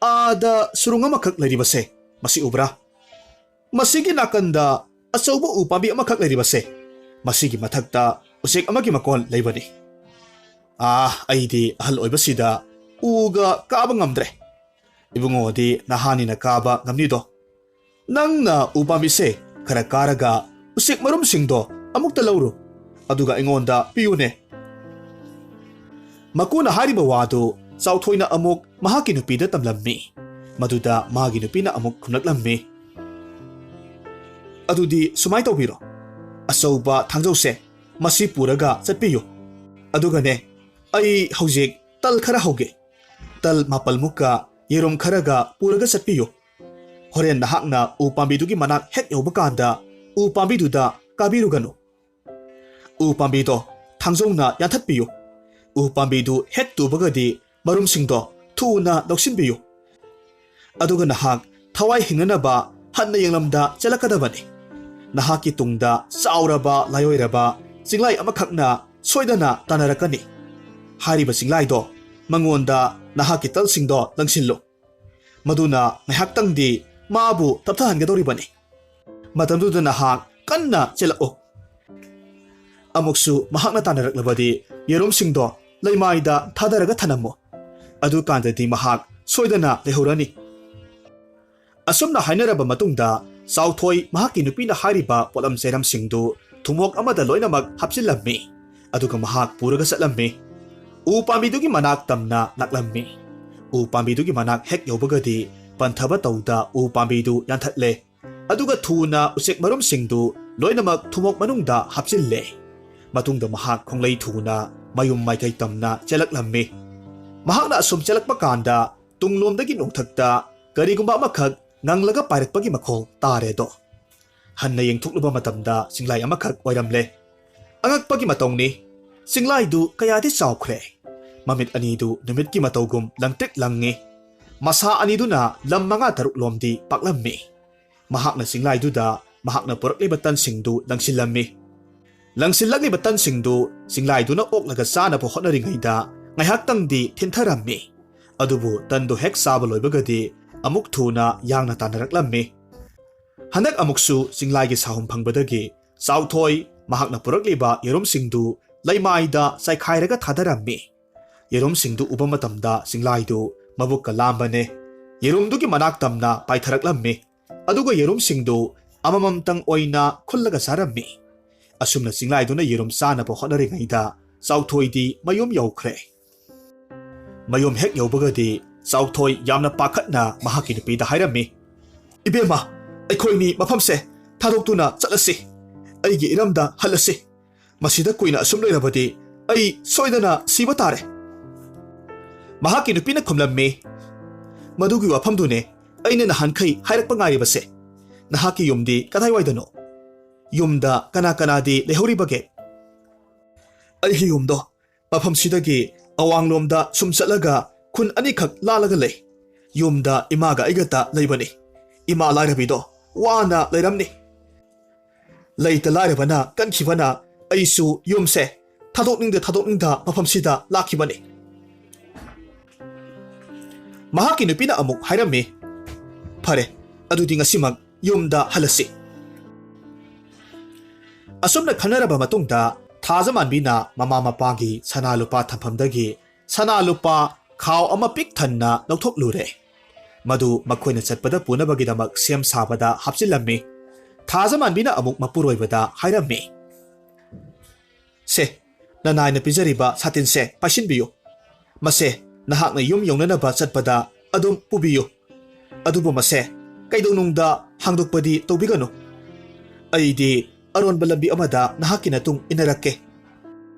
ꯑꯥꯗ ꯁꯨꯔꯨꯡ ꯑꯃꯈꯛ ꯂꯩꯔꯤꯕꯁꯦ, ꯃꯁꯤ ꯎꯕ꯭ꯔꯥ? ꯃꯁꯤꯒꯤ ꯅꯥꯀꯟꯗ ꯑꯆꯧꯕ ꯎ ꯄꯥꯝꯕꯤ ꯑꯃꯈꯛ ꯂꯩꯔꯤꯕꯁꯦ, ꯃꯁꯤꯒꯤ ꯃꯊꯛꯇ ꯎꯆꯦꯛ ꯑꯃꯒꯤ ꯃꯀꯣꯟ ꯂꯩꯕꯅꯤ꯫ ꯑꯥ, ꯑꯩꯗꯤ ꯑꯍꯜ ꯑꯣꯏꯕꯁꯤꯗ ꯎꯒ ꯀꯥꯕ ꯉꯝꯗ꯭ꯔꯦ꯫ ꯏꯕꯨꯡꯉꯣꯗꯤ ꯅꯍꯥꯅꯤꯅ ꯀꯥꯕ ꯉꯝꯅꯤꯗꯣ꯫ ꯅꯪꯅ ꯎ ꯄꯥꯝꯕꯤꯁꯦ ꯈꯔ ꯀꯥꯔꯒ ꯎꯆꯦꯛ ꯃꯔꯨꯝꯁꯤꯡꯗꯣ ꯑꯃꯨꯛꯇ ꯂꯧꯔꯨ, ꯑꯗꯨꯒ ꯑꯩꯉꯣꯟꯗ ꯄꯤꯌꯨꯅꯦ꯫" ꯃꯀꯨꯅ ꯍꯥꯏꯔꯤꯕ ꯋꯥꯗꯨ ꯆꯥꯎꯊꯣꯏꯅ ꯑꯃꯨꯛ ꯃꯍꯥꯛꯀꯤ ꯅꯨꯄꯤꯗ ꯇꯝꯂꯝꯃꯤ꯫ ꯃꯗꯨꯗ ꯃꯥꯒꯤ ꯅꯨꯄꯤꯅ ꯑꯃꯨꯛ ꯈꯨꯝꯂꯛꯂꯝꯃꯤ, "ꯑꯗꯨꯗꯤ ꯁꯨꯃꯥꯏ ꯇꯧꯕꯤꯔꯣ, ꯑꯆꯧꯕ ꯊꯥꯡꯖꯧꯁꯦ ꯃꯁꯤ ꯄꯨꯔꯒ ꯆꯠꯄꯤꯌꯨ꯫ ꯑꯗꯨꯒꯅꯦ, ꯑꯩ ꯍꯧꯖꯤꯛ ꯇꯜ ꯈꯔ ꯍꯧꯒꯦ꯫ ꯇꯜ ꯃꯥꯄꯜꯃꯨꯛꯀ ꯌꯦꯔꯨꯝ ꯈꯔꯒ ꯄꯨꯔꯒ ꯆꯠꯄꯤꯌꯨ꯫ ꯍꯣꯔꯦꯟ ꯅꯍꯥꯛꯅ ꯎ ꯄꯥꯝꯕꯤꯗꯨꯒꯤ ꯃꯅꯥꯛ ꯍꯦꯛ ꯌꯧꯕ ꯀꯥꯟꯗ ꯎ ꯄꯥꯝꯕꯤꯗꯨꯗ ꯀꯥꯕꯤꯔꯨꯒꯅꯨ꯫ ꯎ ꯄꯥꯝꯕꯤꯗꯣ ꯊꯥꯡꯖꯧꯅ ꯌꯥꯟꯊꯠꯄꯤꯌꯨ꯫ ꯎ ꯄꯥꯝꯕꯤꯗꯨ ꯍꯦꯛ ꯇꯨꯕꯒꯗꯤ ꯃꯔꯨꯝꯁꯤꯡꯗꯣ ꯊꯨꯅ ꯂꯧꯁꯤꯟꯕꯤꯌꯨ꯫ ꯑꯗꯨꯒ ꯅꯍꯥꯛ ꯊꯋꯥꯏ ꯍꯤꯡꯅꯅꯕ ꯍꯟꯅ ꯌꯦꯡꯂꯝꯗ ꯆꯦꯜꯂꯛꯀꯗꯕꯅꯤ꯫ ꯅꯍꯥꯛꯀꯤ ꯇꯨꯡꯗ ꯆꯥꯎꯔꯕ ꯂꯥꯏꯑꯣꯏꯔꯕ ꯆꯤꯡꯂꯥꯏ ꯑꯃꯈꯛꯅ ꯁꯣꯏꯗꯅ ꯇꯥꯟꯅꯔꯛꯀꯅꯤ꯫ ꯍꯥꯏꯔꯤꯕ ꯆꯤꯡꯂꯥꯏꯗꯣ, ꯃꯉꯣꯟꯗ ꯅꯍꯥꯛꯀꯤ ꯇꯜꯁꯤꯡꯗꯣ ꯂꯪꯁꯤꯜꯂꯨ꯫ ꯃꯗꯨꯅ ꯉꯥꯏꯍꯥꯛꯇꯪꯗꯤ ꯃꯥꯕꯨ ꯇꯞꯊꯍꯟꯒꯗꯧꯔꯤꯕꯅꯤ꯫ ꯃꯇꯝꯗꯨꯗ ꯅꯍꯥꯛ ꯀꯟꯅ ꯆꯦꯜꯂꯛꯎ꯫ ꯑꯃꯨꯛꯁꯨ ꯃꯍꯥꯛꯅ ꯇꯥꯟꯅꯔꯛꯂꯕꯗꯤ ꯌꯦꯔꯨꯝꯁꯤꯡꯗꯣ ꯂꯩꯃꯥꯏꯗ ꯊꯥꯗꯔꯒ ꯊꯅꯝꯃꯨ꯫ ꯑꯗꯨꯀꯥꯟꯗꯗꯤ ꯃꯍꯥꯛ ꯁꯣꯏꯗꯅ ꯂꯩꯍꯧꯔꯅꯤ꯫" ꯑꯁꯨꯝꯅ ꯍꯥꯏꯅꯔꯕ ꯃꯇꯨꯡꯗ ꯆꯥꯎꯊꯣꯏ ꯃꯍꯥꯛꯀꯤ ꯅꯨꯄꯤꯅ ꯍꯥꯏꯔꯤꯕ ꯄꯣꯠꯂꯝ ꯆꯩꯔꯝꯁꯤꯡꯗꯨ ꯊꯨꯝꯃꯣꯛ ꯑꯃꯗ ꯂꯣꯏꯅꯃꯛ ꯍꯥꯞꯆꯤꯜꯂꯝꯃꯤ꯫ ꯑꯗꯨꯒ ꯃꯍꯥꯛ ꯄꯨꯔꯒ ꯆꯠꯂꯝꯃꯤ꯫ ꯎ ꯄꯥꯝꯕꯤꯗꯨꯒꯤ ꯃꯅꯥꯛ ꯇꯝꯅ ꯂꯥꯛꯂꯝꯃꯤ꯫ ꯎ ꯄꯥꯝꯕꯤꯗꯨꯒꯤ ꯃꯅꯥꯛ ꯍꯦꯛ ꯌꯧꯕꯒꯗꯤ ꯄꯟꯊꯕ ꯇꯧꯗ ꯎ ꯄꯥꯝꯕꯤꯗꯨ ꯌꯥꯟꯊꯠꯂꯦ꯫ ꯑꯗꯨꯒ ꯊꯨꯅ ꯎꯆꯦꯛ ꯃꯔꯨꯝꯁꯤꯡꯗꯨ ꯂꯣꯏꯅꯃꯛ ꯊꯨꯝꯃꯣꯛ ꯃꯅꯨꯡꯗ ꯍꯥꯞꯆꯤꯜꯂꯦ꯫ ꯃꯇꯨꯡꯗ ꯃꯍꯥꯛ ꯈꯣꯡꯂꯩ ꯊꯨꯅ ꯃꯌꯨꯝ ꯃꯥꯏꯀꯩ ꯇꯝꯅ ꯆꯦꯜꯂꯛꯂꯝꯃꯤ꯫ ꯃꯍꯥꯛꯅ ꯑꯁꯨꯝ ꯆꯦꯜꯂꯛꯄ ꯀꯥꯟꯗ ꯇꯨꯡꯂꯣꯝꯗꯒꯤ ꯅꯣꯡꯊꯛꯇ ꯀꯔꯤꯒꯨꯝꯕ ꯑꯃꯈꯛ ꯉꯪꯂꯒ ꯄꯥꯏꯔꯛꯄꯒꯤ ꯃꯈꯣꯜ ꯇꯥꯔꯦꯗꯣ꯫ ꯍꯟꯅ ꯌꯦꯡꯊꯣꯛꯂꯨꯕ ꯃꯇꯝꯗ ꯆꯤꯡꯂꯥꯏ ꯑꯃꯈꯛ ꯑꯣꯏꯔꯝꯂꯦ꯫ ꯑꯉꯛꯄꯒꯤ ꯃꯇꯧꯅꯤ꯫ ꯆꯤꯡꯂꯥꯏꯗꯨ ꯀꯌꯥꯗꯤ ꯆꯥꯎꯈ꯭ꯔꯦ꯫ ꯃꯃꯤꯠ ꯑꯅꯤꯗꯨ ꯅꯨꯃꯤꯠꯀꯤ ꯃꯇꯧꯒꯨꯝ ꯂꯪꯇ꯭ꯔꯤꯛ ꯂꯪꯉꯤ꯫ ꯃꯁꯥ ꯑꯅꯤꯗꯨꯅ ꯂꯝ ꯃꯉꯥ ꯇꯔꯨꯛ ꯂꯣꯝꯗꯤ ꯄꯥꯛꯂꯝꯃꯤ꯫ ꯃꯍꯥꯛꯅ ꯆꯤꯡꯂꯥꯏꯗꯨꯗ ꯃꯍꯥꯛꯅ ꯄꯨꯔꯛꯂꯤꯕ ꯇꯟꯁꯤꯡꯗꯨ ꯂꯪꯁꯤꯜꯂꯝꯃꯤ꯫ ꯂꯪꯁꯤꯜꯂꯛꯂꯤꯕ ꯇꯟꯁꯤꯡꯗꯨ ꯆꯤꯡꯂꯥꯏꯗꯨꯅ ꯑꯣꯛꯂꯒ ꯆꯥꯅꯕ ꯍꯣꯠꯅꯔꯤꯉꯩꯗ ꯉꯥꯏꯍꯥꯛꯇꯪꯗꯤ ꯊꯤꯟꯊꯔꯝꯃꯤ꯫ ꯑꯗꯨꯕꯨ ꯇꯟꯗꯨ ꯍꯦꯛ ꯆꯥꯕ ꯂꯣꯏꯕꯒꯗꯤ ꯑꯃꯨꯛ ꯊꯨꯅ ꯌꯥꯡꯅ ꯇꯥꯟꯅꯔꯛꯂꯝꯃꯤ꯫ ꯍꯟꯗꯛ ꯑꯃꯨꯛꯁꯨ ꯆꯤꯡꯂꯥꯏꯒꯤ ꯁꯥꯍꯨꯝ ꯐꯪꯕꯗꯒꯤ ꯆꯥꯎꯊꯣꯏ ꯃꯍꯥꯛꯅ ꯄꯨꯔꯛꯂꯤꯕ ꯌꯦꯔꯨꯝꯁꯤꯡꯗꯨ ꯂꯩꯃꯥꯏꯗ ꯆꯥꯏꯈꯥꯏꯔꯒ ꯊꯥꯗꯔꯝꯃꯤ꯫ ꯌꯦꯔꯨꯝꯁꯤꯡꯗꯨ ꯎꯕ ꯃꯇꯝꯗ ꯆꯤꯡꯂꯥꯏꯗꯨ ꯃꯕꯨꯛꯀ ꯂꯥꯝꯕꯅꯦ꯫ ꯌꯦꯔꯨꯝꯗꯨꯒꯤ ꯃꯅꯥꯛ ꯇꯝꯅ ꯄꯥꯏꯊꯔꯛꯂꯝꯃꯤ꯫ ꯑꯗꯨꯒ ꯌꯦꯔꯨꯝꯁꯤꯡꯗꯨ ꯑꯃꯃꯝꯇꯪ ꯑꯣꯏꯅ ꯈꯨꯜꯂꯒ ꯆꯥꯔꯝꯃꯤ꯫ ꯑꯁꯨꯝꯅ ꯆꯤꯡꯂꯥꯏꯗꯨꯅ ꯌꯦꯔꯨꯝ ꯆꯥꯅꯕ ꯍꯣꯠꯅꯔꯤꯉꯩꯗ ꯆꯥꯎꯊꯣꯏꯗꯤ ꯃꯌꯨꯝ ꯌꯧꯈ꯭ꯔꯦ꯫ ꯃꯌꯨꯝ ꯍꯦꯛ ꯌꯧꯕꯒꯗꯤ ꯆꯥꯎꯊꯣꯏ ꯌꯥꯝꯅ ꯄꯥꯈꯠꯅ ꯃꯍꯥꯛꯀꯤ ꯅꯨꯄꯤꯗ ꯍꯥꯏꯔꯝꯃꯤ, "ꯏꯕꯦꯝꯃ, ꯑꯩꯈꯣꯏꯅꯤ ꯃꯐꯝꯁꯦ ꯊꯥꯗꯣꯛꯇꯨꯅ ꯆꯠꯂꯁꯤ꯫ ꯑꯩꯒꯤ ꯏꯔꯝꯗ ꯍꯜꯂꯁꯤ꯫ ꯃꯁꯤꯗ ꯀꯨꯏꯅ ꯑꯁꯨꯝ ꯂꯩꯔꯕꯗꯤ ꯑꯩ ꯁꯣꯏꯗꯅ ꯁꯤꯕ ꯇꯥꯔꯦ꯫" ꯃꯍꯥꯛꯀꯤ ꯅꯨꯄꯤꯅ ꯈꯨꯝꯂꯝꯃꯤ, "ꯃꯗꯨꯒꯤ ꯋꯥꯐꯝꯗꯨꯅꯦ ꯑꯩꯅ ꯅꯍꯥꯟꯈꯩ ꯍꯥꯏꯔꯛꯄ ꯉꯥꯏꯔꯤꯕꯁꯦ꯫ ꯅꯍꯥꯛꯀꯤ ꯌꯨꯝꯗꯤ ꯀꯗꯥꯏꯋꯥꯏꯗꯅꯣ? ꯌꯨꯝꯗ ꯀꯅꯥ ꯀꯅꯥꯗꯤ ꯂꯩꯍꯧꯔꯤꯕꯒꯦ?" "ꯑꯩꯒꯤ ꯌꯨꯝꯗꯣ ꯃꯐꯝꯁꯤꯗꯒꯤ ꯑꯋꯥꯡꯂꯣꯝꯗ ꯁꯨꯝ ꯆꯠꯂꯒ ꯈꯨꯟ ꯑꯅꯤꯈꯛ ꯂꯥꯜꯂꯒ ꯂꯩ꯫ ꯌꯨꯝꯗ ꯏꯃꯥꯒ ꯑꯩꯒꯇ ꯂꯩꯕꯅꯤ꯫ ꯏꯃꯥ ꯂꯥꯏꯔꯕꯤꯗꯣ ꯋꯥꯅ ꯂꯩꯔꯝꯅꯤ꯫ ꯂꯩꯇ ꯂꯥꯏꯔꯕꯅ ꯀꯟꯈꯤꯕꯅ ꯑꯩꯁꯨ ꯌꯨꯝꯁꯦ ꯊꯥꯗꯣꯛꯅꯤꯡꯗ ꯊꯥꯗꯣꯛꯅꯤꯡꯗ ꯃꯐꯝꯁꯤꯗ ꯂꯥꯛꯈꯤꯕꯅꯤ꯫" ꯃꯍꯥꯛꯀꯤ ꯅꯨꯄꯤꯅ ꯑꯃꯨꯛ ꯍꯥꯏꯔꯝꯃꯤ, "ꯐꯔꯦ, ꯑꯗꯨꯗꯤ ꯉꯁꯤꯃꯛ ꯌꯨꯝꯗ ꯍꯜꯂꯁꯤ꯫" ꯑꯁꯨꯝꯅ ꯈꯟꯅꯔꯕ ꯃꯇꯨꯡꯗ ꯊꯥꯖꯃꯥꯟꯕꯤꯅ ꯃꯃꯥ ꯃꯄꯥꯒꯤ ꯁꯅꯥ ꯂꯨꯄꯥ ꯊꯝꯐꯝꯗꯒꯤ ꯁꯅꯥ ꯂꯨꯄꯥ ꯈꯥꯎ ꯑꯃ ꯄꯤꯛ ꯊꯟꯅ ꯂꯧꯊꯣꯛꯂꯨꯔꯦ꯫ ꯃꯗꯨ ꯃꯈꯣꯏꯅ ꯆꯠꯄꯗ ꯄꯨꯅꯕꯒꯤꯗꯃꯛ ꯁꯦꯝ ꯁꯥꯕꯗ ꯍꯥꯞꯆꯤꯜꯂꯝꯃꯤ꯫ ꯊꯥꯖꯃꯥꯟꯕꯤꯅ ꯑꯃꯨꯛ ꯃꯄꯨꯔꯣꯏꯕꯗ ꯍꯥꯏꯔꯝꯃꯤ, "ꯁꯦ, ꯅꯅꯥꯏꯅ ꯄꯤꯖꯔꯤꯕ ꯁꯥꯇꯤꯟꯁꯦ ꯄꯥꯏꯁꯤꯟꯕꯤꯌꯨ꯫ ꯃꯁꯦ ꯅꯍꯥꯛꯅ ꯌꯨꯝ ꯌꯧꯅꯅꯕ ꯆꯠꯄꯗ ꯑꯗꯨꯝ ꯄꯨꯕꯤꯌꯨ꯫ ꯑꯗꯨꯕꯨ ꯃꯁꯦ ꯀꯩꯗꯧꯅꯨꯡꯗ ꯍꯥꯡꯗꯣꯛꯄꯗꯤ ꯇꯧꯕꯤꯒꯅꯨ꯫ ꯑꯩꯗꯤ ꯑꯔꯣꯟꯕ ꯂꯝꯕꯤ ꯑꯃꯗ ꯅꯍꯥꯛꯀꯤ ꯅꯇꯨꯡ ꯏꯟꯅꯔꯛꯀꯦ꯫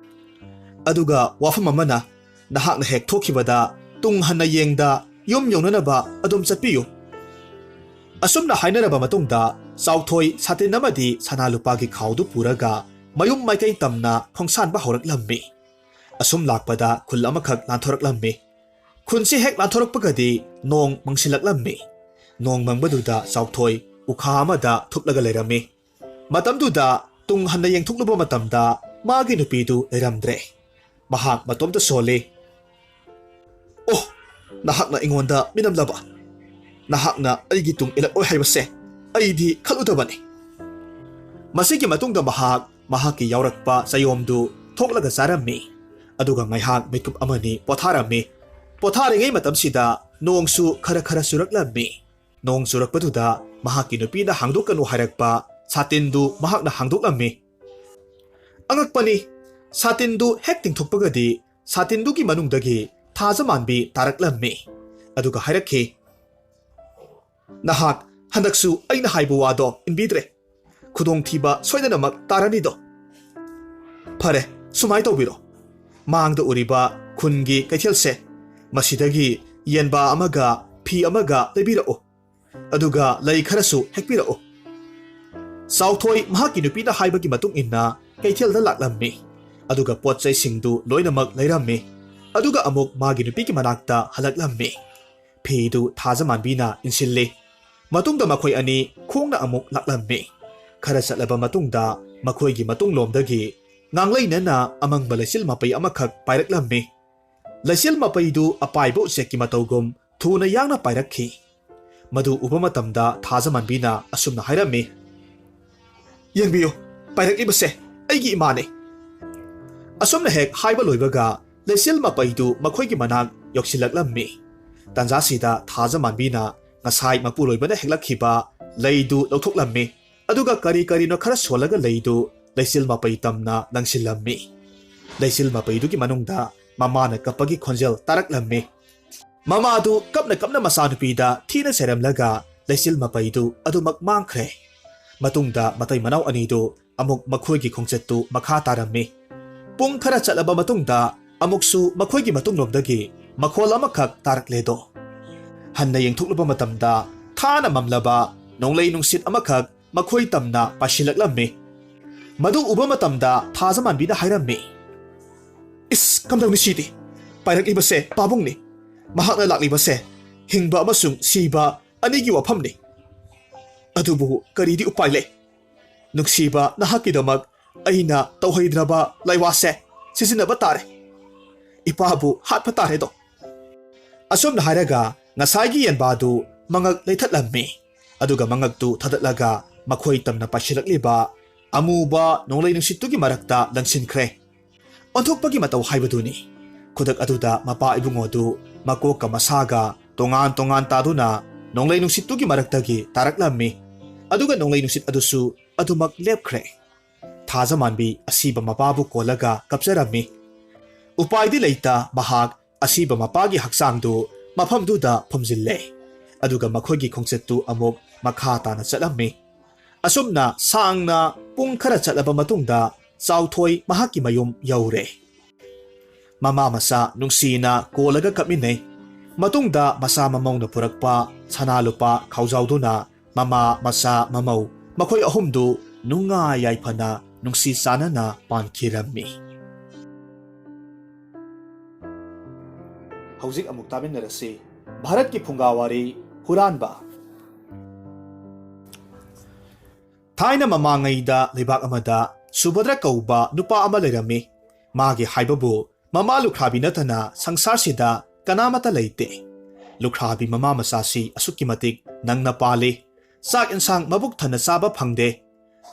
ꯑꯗꯨꯒ ꯋꯥꯐꯝ ꯑꯃꯅ, ꯅꯍꯥꯛꯅ ꯍꯦꯛ ꯊꯣꯛꯈꯤꯕꯗ ꯇꯨꯡ ꯍꯟꯅ ꯌꯦꯡꯗ ꯌꯨꯝ ꯌꯧꯅꯅꯕ ꯑꯗꯨꯝ ꯆꯠꯄꯤꯌꯨ꯫" ꯑꯁꯨꯝꯅ ꯍꯥꯏꯅꯔꯕ ꯃꯇꯨꯡꯗ ꯆꯥꯎꯊꯣꯏ ꯁꯥꯇꯤꯟ ꯑꯃꯗꯤ ꯁꯅꯥ ꯂꯨꯄꯥꯒꯤ ꯈꯥꯎꯗꯨ ꯄꯨꯔꯒ ꯃꯌꯨꯝ ꯃꯥꯏꯀꯩ ꯇꯝꯅ ꯈꯣꯡꯁꯥꯟꯕ ꯍꯧꯔꯛꯂꯝꯃꯤ꯫ ꯑꯁꯨꯝ ꯂꯥꯛꯄꯗ ꯈꯨꯜ ꯑꯃꯈꯛ ꯂꯥꯟꯊꯣꯔꯛꯂꯝꯃꯤ꯫ ꯈꯨꯟꯁꯤ ꯍꯦꯛ ꯂꯥꯟꯊꯣꯔꯛꯄꯒꯗꯤ ꯅꯣꯡ ꯃꯪꯁꯤꯜꯂꯛꯂꯝꯃꯤ꯫ ꯅꯣꯡ ꯃꯪꯕꯗꯨꯗ ꯆꯥꯎꯊꯣꯏ ꯎꯈꯥ ꯑꯃꯗ ꯊꯨꯞꯂꯒ ꯂꯩꯔꯝꯃꯤ꯫ ꯃꯇꯝꯗꯨꯗ ꯇꯨꯡ ꯍꯟꯅ ꯌꯦꯡꯊꯣꯛꯂꯨꯕ ꯃꯇꯝꯗ ꯃꯥꯒꯤ ꯅꯨꯄꯤꯗꯨ ꯂꯩꯔꯝꯗ꯭ꯔꯦ꯫ ꯃꯍꯥꯛ ꯃꯇꯣꯝꯇ ꯁꯣꯜꯂꯤ꯫ "ꯑꯣ, ꯅꯍꯥꯛꯅ ꯑꯩꯉꯣꯟꯗ ꯃꯤꯅꯝꯂꯕ? ꯅꯍꯥꯛꯅ ꯑꯩꯒꯤ ꯇꯨꯡ ꯏꯜꯂꯛꯂꯣꯏ ꯍꯥꯏꯕꯁꯦ ꯑꯩꯗꯤ ꯈꯜꯂꯨꯗꯕꯅꯤ꯫" ꯃꯁꯤꯒꯤ ꯃꯇꯨꯡꯗ ꯃꯍꯥꯛ ꯃꯍꯥꯛꯀꯤ ꯌꯥꯎꯔꯛꯄ ꯆꯌꯣꯝꯗꯨ ꯊꯣꯛꯂꯒ ꯆꯥꯔꯝꯃꯤ꯫ ꯑꯗꯨꯒ ꯉꯥꯏꯍꯥꯛ ꯃꯤꯠꯀꯨꯞ ꯑꯃꯅꯤ ꯄꯣꯊꯥꯔꯝꯃꯤ꯫ ꯄꯣꯊꯥꯔꯤꯉꯩ ꯃꯇꯝꯁꯤꯗ ꯅꯣꯡꯁꯨ ꯈꯔ ꯈꯔ ꯆꯨꯔꯛꯂꯝꯃꯤ꯫ ꯅꯣꯡ ꯆꯨꯔꯛꯄꯗꯨꯗ ꯃꯍꯥꯛꯀꯤ ꯅꯨꯄꯤꯅ ꯍꯥꯡꯗꯣꯛꯀꯅꯨ ꯍꯥꯏꯔꯛꯄ ꯁꯥꯇꯤꯟꯗꯨ ꯃꯍꯥꯛꯅ ꯍꯥꯡꯗꯣꯛꯂꯝꯃꯤ꯫ ꯑꯉꯛꯄꯅꯤ, ꯁꯥꯇꯤꯟꯗꯨ ꯍꯦꯛ ꯇꯤꯡꯊꯣꯛꯄꯒꯗꯤ ꯁꯥꯇꯤꯟꯗꯨꯒꯤ ꯃꯅꯨꯡꯗꯒꯤ ꯊꯥꯖꯃꯥꯟꯕꯤ ꯇꯥꯔꯛꯂꯝꯃꯤ꯫ ꯑꯗꯨꯒ ꯍꯥꯏꯔꯛꯈꯤ, "ꯅꯍꯥꯛ ꯍꯟꯗꯛꯁꯨ ꯑꯩꯅ ꯍꯥꯏꯕ ꯋꯥꯗꯣ ꯏꯟꯕꯤꯗ꯭ꯔꯦ꯫ ꯈꯨꯗꯣꯡꯊꯤꯕ ꯁꯣꯏꯗꯅꯃꯛ ꯇꯥꯔꯅꯤꯗꯣ꯫ ꯐꯔꯦ, ꯁꯨꯃꯥꯏ ꯇꯧꯕꯤꯔꯣ꯫ ꯃꯥꯡꯗ ꯎꯔꯤꯕ ꯈꯨꯟꯒꯤ ꯀꯩꯊꯦꯜꯁꯦ, ꯃꯁꯤꯗꯒꯤ ꯌꯦꯟꯕꯥ ꯑꯃꯒ ꯐꯤ ꯑꯃꯒ ꯂꯩꯕꯤꯔꯛꯎ꯫ ꯑꯗꯨꯒ ꯂꯩ ꯈꯔꯁꯨ ꯍꯦꯛꯄꯤꯔꯛꯎ꯫" ꯆꯥꯎꯊꯣꯏ ꯃꯍꯥꯛꯀꯤ ꯅꯨꯄꯤꯅ ꯍꯥꯏꯕꯒꯤ ꯃꯇꯨꯡ ꯏꯟꯅ ꯀꯩꯊꯦꯜꯗ ꯂꯥꯛꯂꯝꯃꯤ꯫ ꯑꯗꯨꯒ ꯄꯣꯠ ꯆꯩꯁꯤꯡꯗꯨ ꯂꯣꯏꯅꯃꯛ ꯂꯩꯔꯝꯃꯤ꯫ ꯑꯗꯨꯒ ꯑꯃꯨꯛ ꯃꯥꯒꯤ ꯅꯨꯄꯤꯒꯤ ꯃꯅꯥꯛꯇ ꯍꯜꯂꯛꯂꯝꯃꯤ꯫ ꯐꯤꯗꯨ ꯊꯥꯖꯃꯥꯟꯕꯤꯅ ꯏꯟꯁꯤꯜꯂꯤ꯫ ꯃꯇꯨꯡꯗ ꯃꯈꯣꯏ ꯑꯅꯤ ꯈꯣꯡꯅ ꯑꯃꯨꯛ ꯂꯥꯛꯂꯝꯃꯤ꯫ ꯈꯔ ꯆꯠꯂꯕ ꯃꯇꯨꯡꯗ ꯃꯈꯣꯏꯒꯤ ꯃꯇꯨꯡꯂꯣꯝꯗꯒꯤ ꯉꯥꯡꯂꯩꯅꯅ ꯑꯃꯪꯕ ꯂꯩꯆꯤꯜ ꯃꯄꯩ ꯑꯃꯈꯛ ꯄꯥꯏꯔꯛꯂꯝꯃꯤ꯫ ꯂꯩꯆꯤꯜ ꯃꯄꯩꯗꯨ ꯑꯄꯥꯏꯕ ꯎꯆꯦꯛꯀꯤ ꯃꯇꯧꯒꯨꯝ ꯊꯨꯅ ꯌꯥꯡꯅ ꯄꯥꯏꯔꯛꯈꯤ꯫ ꯃꯗꯨ ꯎꯕ ꯃꯇꯝꯗ ꯊꯥꯖꯃꯥꯟꯕꯤꯅ ꯑꯁꯨꯝꯅ ꯍꯥꯏꯔꯝꯃꯤ, "ꯌꯦꯡꯕꯤꯌꯨ, ꯄꯥꯏꯔꯛꯂꯤꯕꯁꯦ ꯑꯩꯒꯤ ꯏꯃꯥꯅꯤ꯫" ꯑꯁꯨꯝꯅ ꯍꯦꯛ ꯍꯥꯏꯕ ꯂꯣꯏꯕꯒ ꯂꯩꯆꯤꯜ ꯃꯄꯩꯗꯨ ꯃꯈꯣꯏꯒꯤ ꯃꯅꯥꯛ ꯌꯧꯁꯤꯜꯂꯛꯂꯝꯃꯤ꯫ ꯇꯥꯟꯖꯥꯁꯤꯗ ꯊꯥꯖꯃꯥꯟꯕꯤꯅ ꯉꯁꯥꯏ ꯃꯄꯨꯔꯣꯏꯕꯅ ꯍꯦꯛꯂꯛꯈꯤꯕ ꯂꯩꯗꯨ ꯂꯧꯊꯣꯛꯂꯝꯃꯤ꯫ ꯑꯗꯨꯒ ꯀꯔꯤ ꯀꯔꯤꯅꯣ ꯈꯔ ꯁꯣꯜꯂꯒ ꯂꯩꯗꯨ ꯂꯩꯆꯤꯜ ꯃꯄꯩ ꯇꯝꯅ ꯂꯪꯁꯤꯜꯂꯝꯃꯤ꯫ ꯂꯩꯆꯤꯜ ꯃꯄꯩꯗꯨꯒꯤ ꯃꯅꯨꯡꯗ ꯃꯃꯥꯅ ꯀꯞꯄꯒꯤ ꯈꯣꯟꯖꯦꯜ ꯇꯥꯔꯛꯂꯝꯃꯤ꯫ ꯃꯃꯥꯗꯨ ꯀꯞꯅ ꯀꯞꯅ ꯃꯆꯥꯅꯨꯄꯤꯗ ꯊꯤꯅ ꯆꯩꯔꯝꯂꯒ ꯂꯩꯆꯤꯜ ꯃꯄꯩꯗꯨ ꯑꯗꯨꯃꯛ ꯃꯥꯡꯈ꯭ꯔꯦ꯫ ꯃꯇꯨꯡꯗ ꯃꯇꯩ ꯃꯅꯥꯎ ꯑꯅꯤꯗꯨ ꯑꯃꯨꯛ ꯃꯈꯣꯏꯒꯤ ꯈꯣꯡꯆꯠꯇꯨ ꯃꯈꯥ ꯇꯥꯔꯝꯃꯤ꯫ ꯄꯨꯡ ꯈꯔ ꯆꯠꯂꯕ ꯃꯇꯨꯡꯗ ꯑꯃꯨꯛꯁꯨ ꯃꯈꯣꯏꯒꯤ ꯃꯇꯨꯡꯂꯣꯝꯗꯒꯤ ꯃꯈꯣꯜ ꯑꯃꯈꯛ ꯇꯥꯔꯛꯂꯦꯗꯣ꯫ ꯍꯟꯅ ꯌꯦꯡꯊꯣꯛꯂꯨꯕ ꯃꯇꯝꯗ ꯊꯥꯅ ꯃꯝꯂꯕ ꯅꯣꯡꯂꯩ ꯅꯨꯡꯁꯤꯠ ꯑꯃꯈꯛ ꯃꯈꯣꯏ ꯇꯝꯅ ꯄꯥꯏꯁꯤꯜꯂꯛꯂꯝꯃꯤ꯫ ꯃꯗꯨ ꯎꯕ ꯃꯇꯝꯗ ꯊꯥꯖꯃꯥꯟꯕꯤꯅ ꯍꯥꯏꯔꯝꯃꯤ, "ꯏꯁ, ꯀꯝꯗꯧꯅꯤ ꯁꯤꯗꯤ? ꯄꯥꯏꯔꯛꯂꯤꯕꯁꯦ ꯄꯥꯕꯨꯡꯅꯤ꯫ ꯃꯍꯥꯛꯅ ꯂꯥꯛꯂꯤꯕꯁꯦ ꯍꯤꯡꯕ ꯑꯃꯁꯨꯡ ꯁꯤꯕ ꯑꯅꯤꯒꯤ ꯋꯥꯐꯝꯅꯤ꯫ ꯑꯗꯨꯕꯨ ꯀꯔꯤꯗꯤ ꯎꯄꯥꯏ ꯂꯩ? ꯅꯨꯡꯁꯤꯕ ꯅꯍꯥꯛꯀꯤꯗꯃꯛ ꯑꯩꯅ ꯇꯧꯍꯩꯗ꯭ꯔꯕ ꯂꯥꯏꯋꯥꯁꯦ ꯁꯤꯖꯤꯟꯅꯕ ꯇꯥꯔꯦ꯫ ꯏꯄꯥꯕꯨ ꯍꯥꯠꯄ ꯇꯥꯔꯦꯗꯣ꯫" ꯑꯁꯨꯝꯅ ꯍꯥꯏꯔꯒ ꯉꯁꯥꯏꯒꯤ ꯌꯦꯟꯕꯥꯗꯨ ꯃꯉꯛ ꯂꯩꯊꯠꯂꯝꯃꯤ꯫ ꯑꯗꯨꯒ ꯃꯉꯛꯇꯨ ꯊꯥꯗꯠꯂꯒ ꯃꯈꯣꯏ ꯇꯝꯅ ꯄꯥꯏꯁꯤꯜꯂꯛꯂꯤꯕ ꯑꯃꯨꯕ ꯅꯣꯡꯂꯩ ꯅꯨꯡꯁꯤꯠꯇꯨꯒꯤ ꯃꯔꯛꯇ ꯂꯪꯁꯤꯟꯈ꯭ꯔꯦ꯫ ꯑꯣꯟꯊꯣꯛꯄꯒꯤ ꯃꯇꯧ ꯍꯥꯏꯕꯗꯨꯅꯤ꯫ ꯈꯨꯗꯛ ꯑꯗꯨꯗ ꯃꯄꯥ ꯏꯕꯨꯡꯉꯣꯗꯨ ꯃꯀꯣꯛꯀ ꯃꯁꯥꯒ ꯇꯣꯉꯥꯟ ꯇꯣꯉꯥꯟ ꯇꯥꯗꯨꯅ ꯅꯣꯡꯂꯩ ꯅꯨꯡꯁꯤꯠꯇꯨꯒꯤ ꯃꯔꯛꯇꯒꯤ ꯇꯥꯔꯛꯂꯝꯃꯤ꯫ ꯑꯗꯨꯒ ꯅꯣꯡꯂꯩ ꯅꯨꯡꯁꯤꯠ ꯑꯗꯨꯁꯨ ꯑꯗꯨꯃꯛ ꯂꯦꯞꯈ꯭ꯔꯦ꯫ ꯊꯥꯖꯃꯥꯟꯕꯤ ꯑꯁꯤꯕ ꯃꯄꯥꯕꯨ ꯀꯣꯜꯂꯒ ꯀꯞꯆꯔꯝꯃꯤ꯫ ꯎꯄꯥꯏꯗꯤ ꯂꯩꯇ ꯃꯍꯥꯛ ꯑꯁꯤꯕ ꯃꯄꯥꯒꯤ ꯍꯛꯆꯥꯡꯗꯨ ꯃꯐꯝꯗꯨꯗ ꯐꯨꯝꯖꯤꯜꯂꯦ꯫ ꯑꯗꯨꯒ ꯃꯈꯣꯏꯒꯤ ꯈꯣꯡꯆꯠꯇꯨ ꯑꯃꯨꯛ ꯃꯈꯥ ꯇꯥꯅ ꯆꯠꯂꯝꯃꯤ꯫ ꯑꯁꯨꯝꯅ ꯁꯥꯡꯅ ꯄꯨꯡ ꯈꯔ ꯆꯠꯂꯕ ꯃꯇꯨꯡꯗ ꯆꯥꯎꯊꯣꯏ ꯃꯍꯥꯛꯀꯤ ꯃꯌꯨꯝ ꯌꯧꯔꯦ꯫ ꯃꯃꯥ ꯃꯆꯥ ꯅꯨꯡꯁꯤꯅ ꯀꯣꯜꯂꯒ ꯀꯞꯃꯤꯟꯅꯩ꯫ ꯃꯇꯨꯡꯗ ꯃꯆꯥ ꯃꯃꯧꯅ ꯄꯨꯔꯛꯄ ꯁꯅꯥ ꯂꯨꯄꯥ ꯈꯥꯎꯖꯥꯎꯗꯨꯅ ꯃꯃꯥ ꯃꯆꯥ ꯃꯃꯧ ꯃꯈꯣꯏ ꯑꯍꯨꯝꯗꯨ ꯅꯨꯡꯉꯥꯏ ꯌꯥꯏꯐꯅ ꯅꯨꯡꯁꯤ ꯆꯥꯟꯅꯅ ꯄꯥꯟꯈꯤꯔꯝꯃꯤ꯫ ꯍꯧꯖꯤꯛ ꯑꯃꯨꯛ ꯇꯥꯃꯤꯟꯅꯔꯁꯤ ꯚꯥꯔꯠꯀꯤ ꯐꯨꯡꯒꯥ ꯋꯥꯔꯤ ꯍꯨꯔꯥꯟꯕ꯫ ꯊꯥꯏꯅ ꯃꯃꯥꯡꯉꯩꯗ ꯂꯩꯕꯥꯛ ꯑꯃꯗ ꯁꯨꯚꯗ꯭ꯔ ꯀꯧꯕ ꯅꯨꯄꯥ ꯑꯃ ꯂꯩꯔꯝꯃꯤ꯫ ꯃꯥꯒꯤ ꯍꯥꯏꯕꯕꯨ ꯃꯃꯥ ꯂꯨꯈ꯭ꯔꯥꯕꯤ ꯅꯠꯇꯅ ꯁꯪꯁꯥꯔꯁꯤꯗ ꯀꯅꯥꯃꯠꯇ ꯂꯩꯇꯦ꯫ ꯂꯨꯈ꯭ꯔꯥꯕꯤ ꯃꯃꯥ ꯃꯆꯥꯁꯤ ꯑꯁꯨꯛꯀꯤ ꯃꯇꯤꯛ ꯅꯪꯅ ꯄꯥꯜꯂꯤ꯫ ꯆꯥꯛ ꯏꯟꯁꯥꯡ ꯃꯕꯨꯛ ꯊꯟꯅ ꯆꯥꯕ ꯐꯪꯗꯦ꯫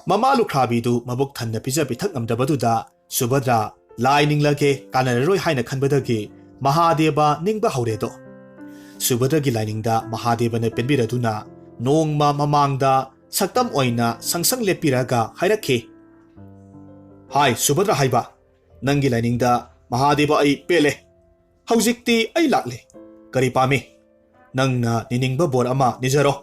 ꯃꯃꯥ ꯂꯨꯈ꯭ꯔꯥꯕꯤꯗꯨ ꯃꯕꯨꯛ ꯊꯟꯅ ꯄꯤꯖ ꯄꯤꯊꯛ ꯉꯝꯗꯕꯗꯨꯗ ꯁꯨꯚꯗ꯭ꯔ ꯂꯥꯏ ꯅꯤꯡꯂꯒꯦ ꯀꯥꯟꯅꯔꯔꯣꯏ ꯍꯥꯏꯅ ꯈꯟꯕꯗꯒꯤ ꯃꯍꯥꯗꯦꯕ ꯅꯤꯡꯕ ꯍꯧꯔꯦꯗꯣ꯫ ꯁꯨꯚꯗ꯭ꯔꯒꯤ ꯂꯥꯏꯅꯤꯡꯗ ꯃꯍꯥꯗꯦꯕꯅ ꯄꯦꯟꯕꯤꯔꯗꯨꯅ ꯅꯣꯡꯃ ꯃꯃꯥꯡꯗ ꯁꯛꯇꯝ ꯑꯣꯏꯅ ꯁꯪꯁꯪ ꯂꯦꯞꯄꯤꯔꯒ ꯍꯥꯏꯔꯛꯈꯤ, "ꯍꯥꯏ ꯁꯨꯚꯗ꯭ꯔ ꯍꯥꯏꯕ, ꯅꯪꯒꯤ ꯂꯥꯏꯅꯤꯡꯗ ꯃꯍꯥꯗꯦꯕ ꯑꯩ ꯄꯦꯜꯂꯦ꯫ ꯍꯧꯖꯤꯛꯇꯤ ꯑꯩ ꯂꯥꯛꯂꯦ꯫ ꯀꯔꯤ ꯄꯥꯝꯃꯤ? ꯅꯪꯅ ꯅꯤꯅꯤꯡꯕ ꯕꯣꯔ ꯑꯃ ꯅꯤꯖꯔꯣ꯫"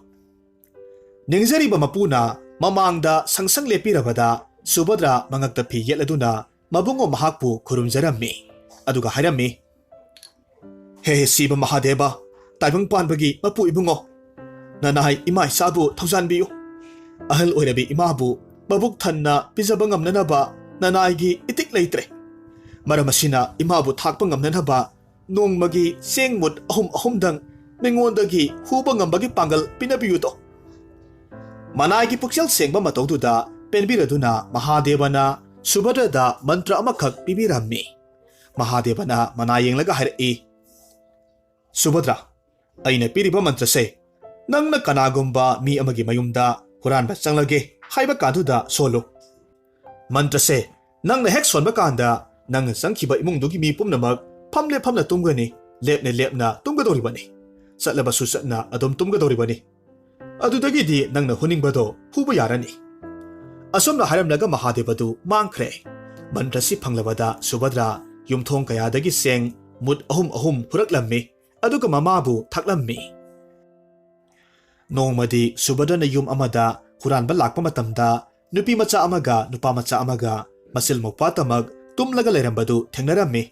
ꯅꯤꯡꯖꯔꯤꯕ ꯃꯄꯨꯅ ꯃꯃꯥꯡꯗ ꯁꯪꯁꯪ ꯂꯦꯞꯄꯤꯔꯕꯗ ꯁꯨꯚꯗ꯭ꯔ ꯃꯉꯛꯇ ꯐꯤ ꯌꯦꯠꯂꯗꯨꯅ ꯃꯕꯨꯡꯉꯣ ꯃꯍꯥꯛꯄꯨ ꯈꯨꯔꯨꯝꯖꯔꯝꯃꯤ꯫ ꯑꯗꯨꯒ ꯍꯥꯏꯔꯝꯃꯤ, "ꯍꯦ ꯍꯦ ꯁꯤꯕ ꯃꯍꯥꯗꯦꯕ, ꯇꯥꯏꯕꯪ ꯄꯥꯟꯕꯒꯤ ꯃꯄꯨ ꯏꯕꯨꯡꯉꯣ, "ꯅꯅꯥꯏ ꯏꯃꯥ ꯏꯆꯥꯕꯨ ꯊꯧꯖꯥꯟꯕꯤꯌꯨ꯫ ꯑꯍꯜ ꯑꯣꯏꯔꯕꯤ ꯏꯃꯥꯕꯨ ꯃꯕꯨꯛ ꯊꯟꯅ ꯄꯤꯖꯕ ꯉꯝꯅꯅꯕ ꯅꯅꯥꯏꯒꯤ ꯏꯇꯤꯛ ꯂꯩꯇ꯭ꯔꯦ꯫ ꯃꯔꯝ ꯑꯁꯤꯅ ꯏꯃꯥꯕꯨ ꯊꯥꯛꯄ ꯉꯝꯅꯅꯕ ꯅꯣꯡꯃꯒꯤ ꯆꯦꯡ ꯃꯨꯠ ꯑꯍꯨꯝ ꯑꯍꯨꯝꯗꯪ ꯃꯤꯉꯣꯟꯗꯒꯤ ꯍꯨꯕ ꯉꯝꯕꯒꯤ ꯄꯥꯡꯒꯜ ꯄꯤꯅꯕꯤꯌꯨꯗꯣ꯫" ꯃꯅꯥꯏꯒꯤ ꯄꯨꯛꯆꯦꯜ ꯁꯦꯡꯕ ꯃꯇꯧꯗꯨꯗ ꯄꯦꯟꯕꯤꯔꯗꯨꯅ ꯃꯍꯥꯗꯦꯕꯅ ꯁꯨꯚꯗ꯭ꯔꯗ ꯃꯟꯇ꯭ꯔ ꯑꯃꯈꯛ ꯄꯤꯕꯤꯔꯝꯃꯤ꯫ ꯃꯍꯥꯗꯦꯕꯅ ꯃꯅꯥ ꯌꯦꯡꯂꯒ ꯍꯥꯏꯔꯛꯏ, "ꯁꯨꯚꯗ꯭ꯔ, ꯑꯩꯅ ꯄꯤꯔꯤꯕ ꯃꯟꯇ꯭ꯔꯁꯦ ꯅꯪꯅ ꯀꯅꯥꯒꯨꯝꯕ ꯃꯤ ꯑꯃꯒꯤ ꯃꯌꯨꯝꯗ ꯍꯨꯔꯥꯟꯕ ꯆꯪꯂꯒꯦ ꯍꯥꯏꯕ ꯀꯥꯟꯗꯨꯗ ꯁꯣꯜꯂꯨ꯫ ꯃꯟꯇ꯭ꯔꯁꯦ ꯅꯪꯅ ꯍꯦꯛ ꯁꯣꯟꯕ ꯀꯥꯟꯗ ꯅꯪꯅ ꯆꯪꯈꯤꯕ ꯏꯃꯨꯡꯗꯨꯒꯤ ꯃꯤ ꯄꯨꯝꯅꯃꯛ ꯐꯝꯂꯦ ꯐꯝꯅ ꯇꯨꯝꯒꯅꯤ, ꯂꯦꯞꯅ ꯂꯦꯞꯅ ꯇꯨꯝꯒꯗꯧꯔꯤꯕꯅꯤ, ꯆꯠꯂꯕꯁꯨ ꯆꯠꯅ ꯑꯗꯨꯝ ꯇꯨꯝꯒꯗꯧꯔꯤꯕꯅꯤ꯫ ꯑꯗꯨꯗꯒꯤꯗꯤ ꯅꯪꯅ ꯍꯨꯅꯤꯡꯕꯗꯣ ꯍꯨꯕ ꯌꯥꯔꯅꯤ꯫" ꯑꯁꯨꯝꯅ ꯍꯥꯏꯔꯝꯂꯒ ꯃꯍꯥꯗꯦꯕꯗꯨ ꯃꯥꯡꯈ꯭ꯔꯦ꯫ ꯃꯟꯇ꯭ꯔꯁꯤ ꯐꯪꯂꯕꯗ ꯁꯨꯚꯗ꯭ꯔꯥ ꯌꯨꯝꯊꯣꯡ ꯀꯌꯥꯗꯒꯤ ꯆꯦꯡ ꯃꯨꯠ ꯑꯍꯨꯝ ꯑꯍꯨꯝ ꯍꯨꯔꯛꯂꯝꯃꯤ, ꯑꯗꯨꯒ ꯃꯃꯥꯕꯨ ꯊꯛꯂꯝꯃꯤ꯫ ꯅꯣꯡꯃꯗꯤ ꯁꯨꯚꯗ꯭ꯔꯅ ꯌꯨꯝ ꯑꯃꯗ ꯍꯨꯔꯥꯟꯕ ꯂꯥꯛꯄ ꯃꯇꯝꯗ ꯅꯨꯄꯤ ꯃꯆꯥ ꯑꯃꯒ ꯅꯨꯄꯥ ꯃꯆꯥ ꯑꯃꯒ ꯃꯆꯤꯜ ꯃꯧꯄ꯭ꯋꯥꯇꯃꯛ ꯇꯨꯝꯂꯒ ꯂꯩꯔꯝꯕꯗꯨ ꯊꯦꯡꯅꯔꯝꯃꯤ꯫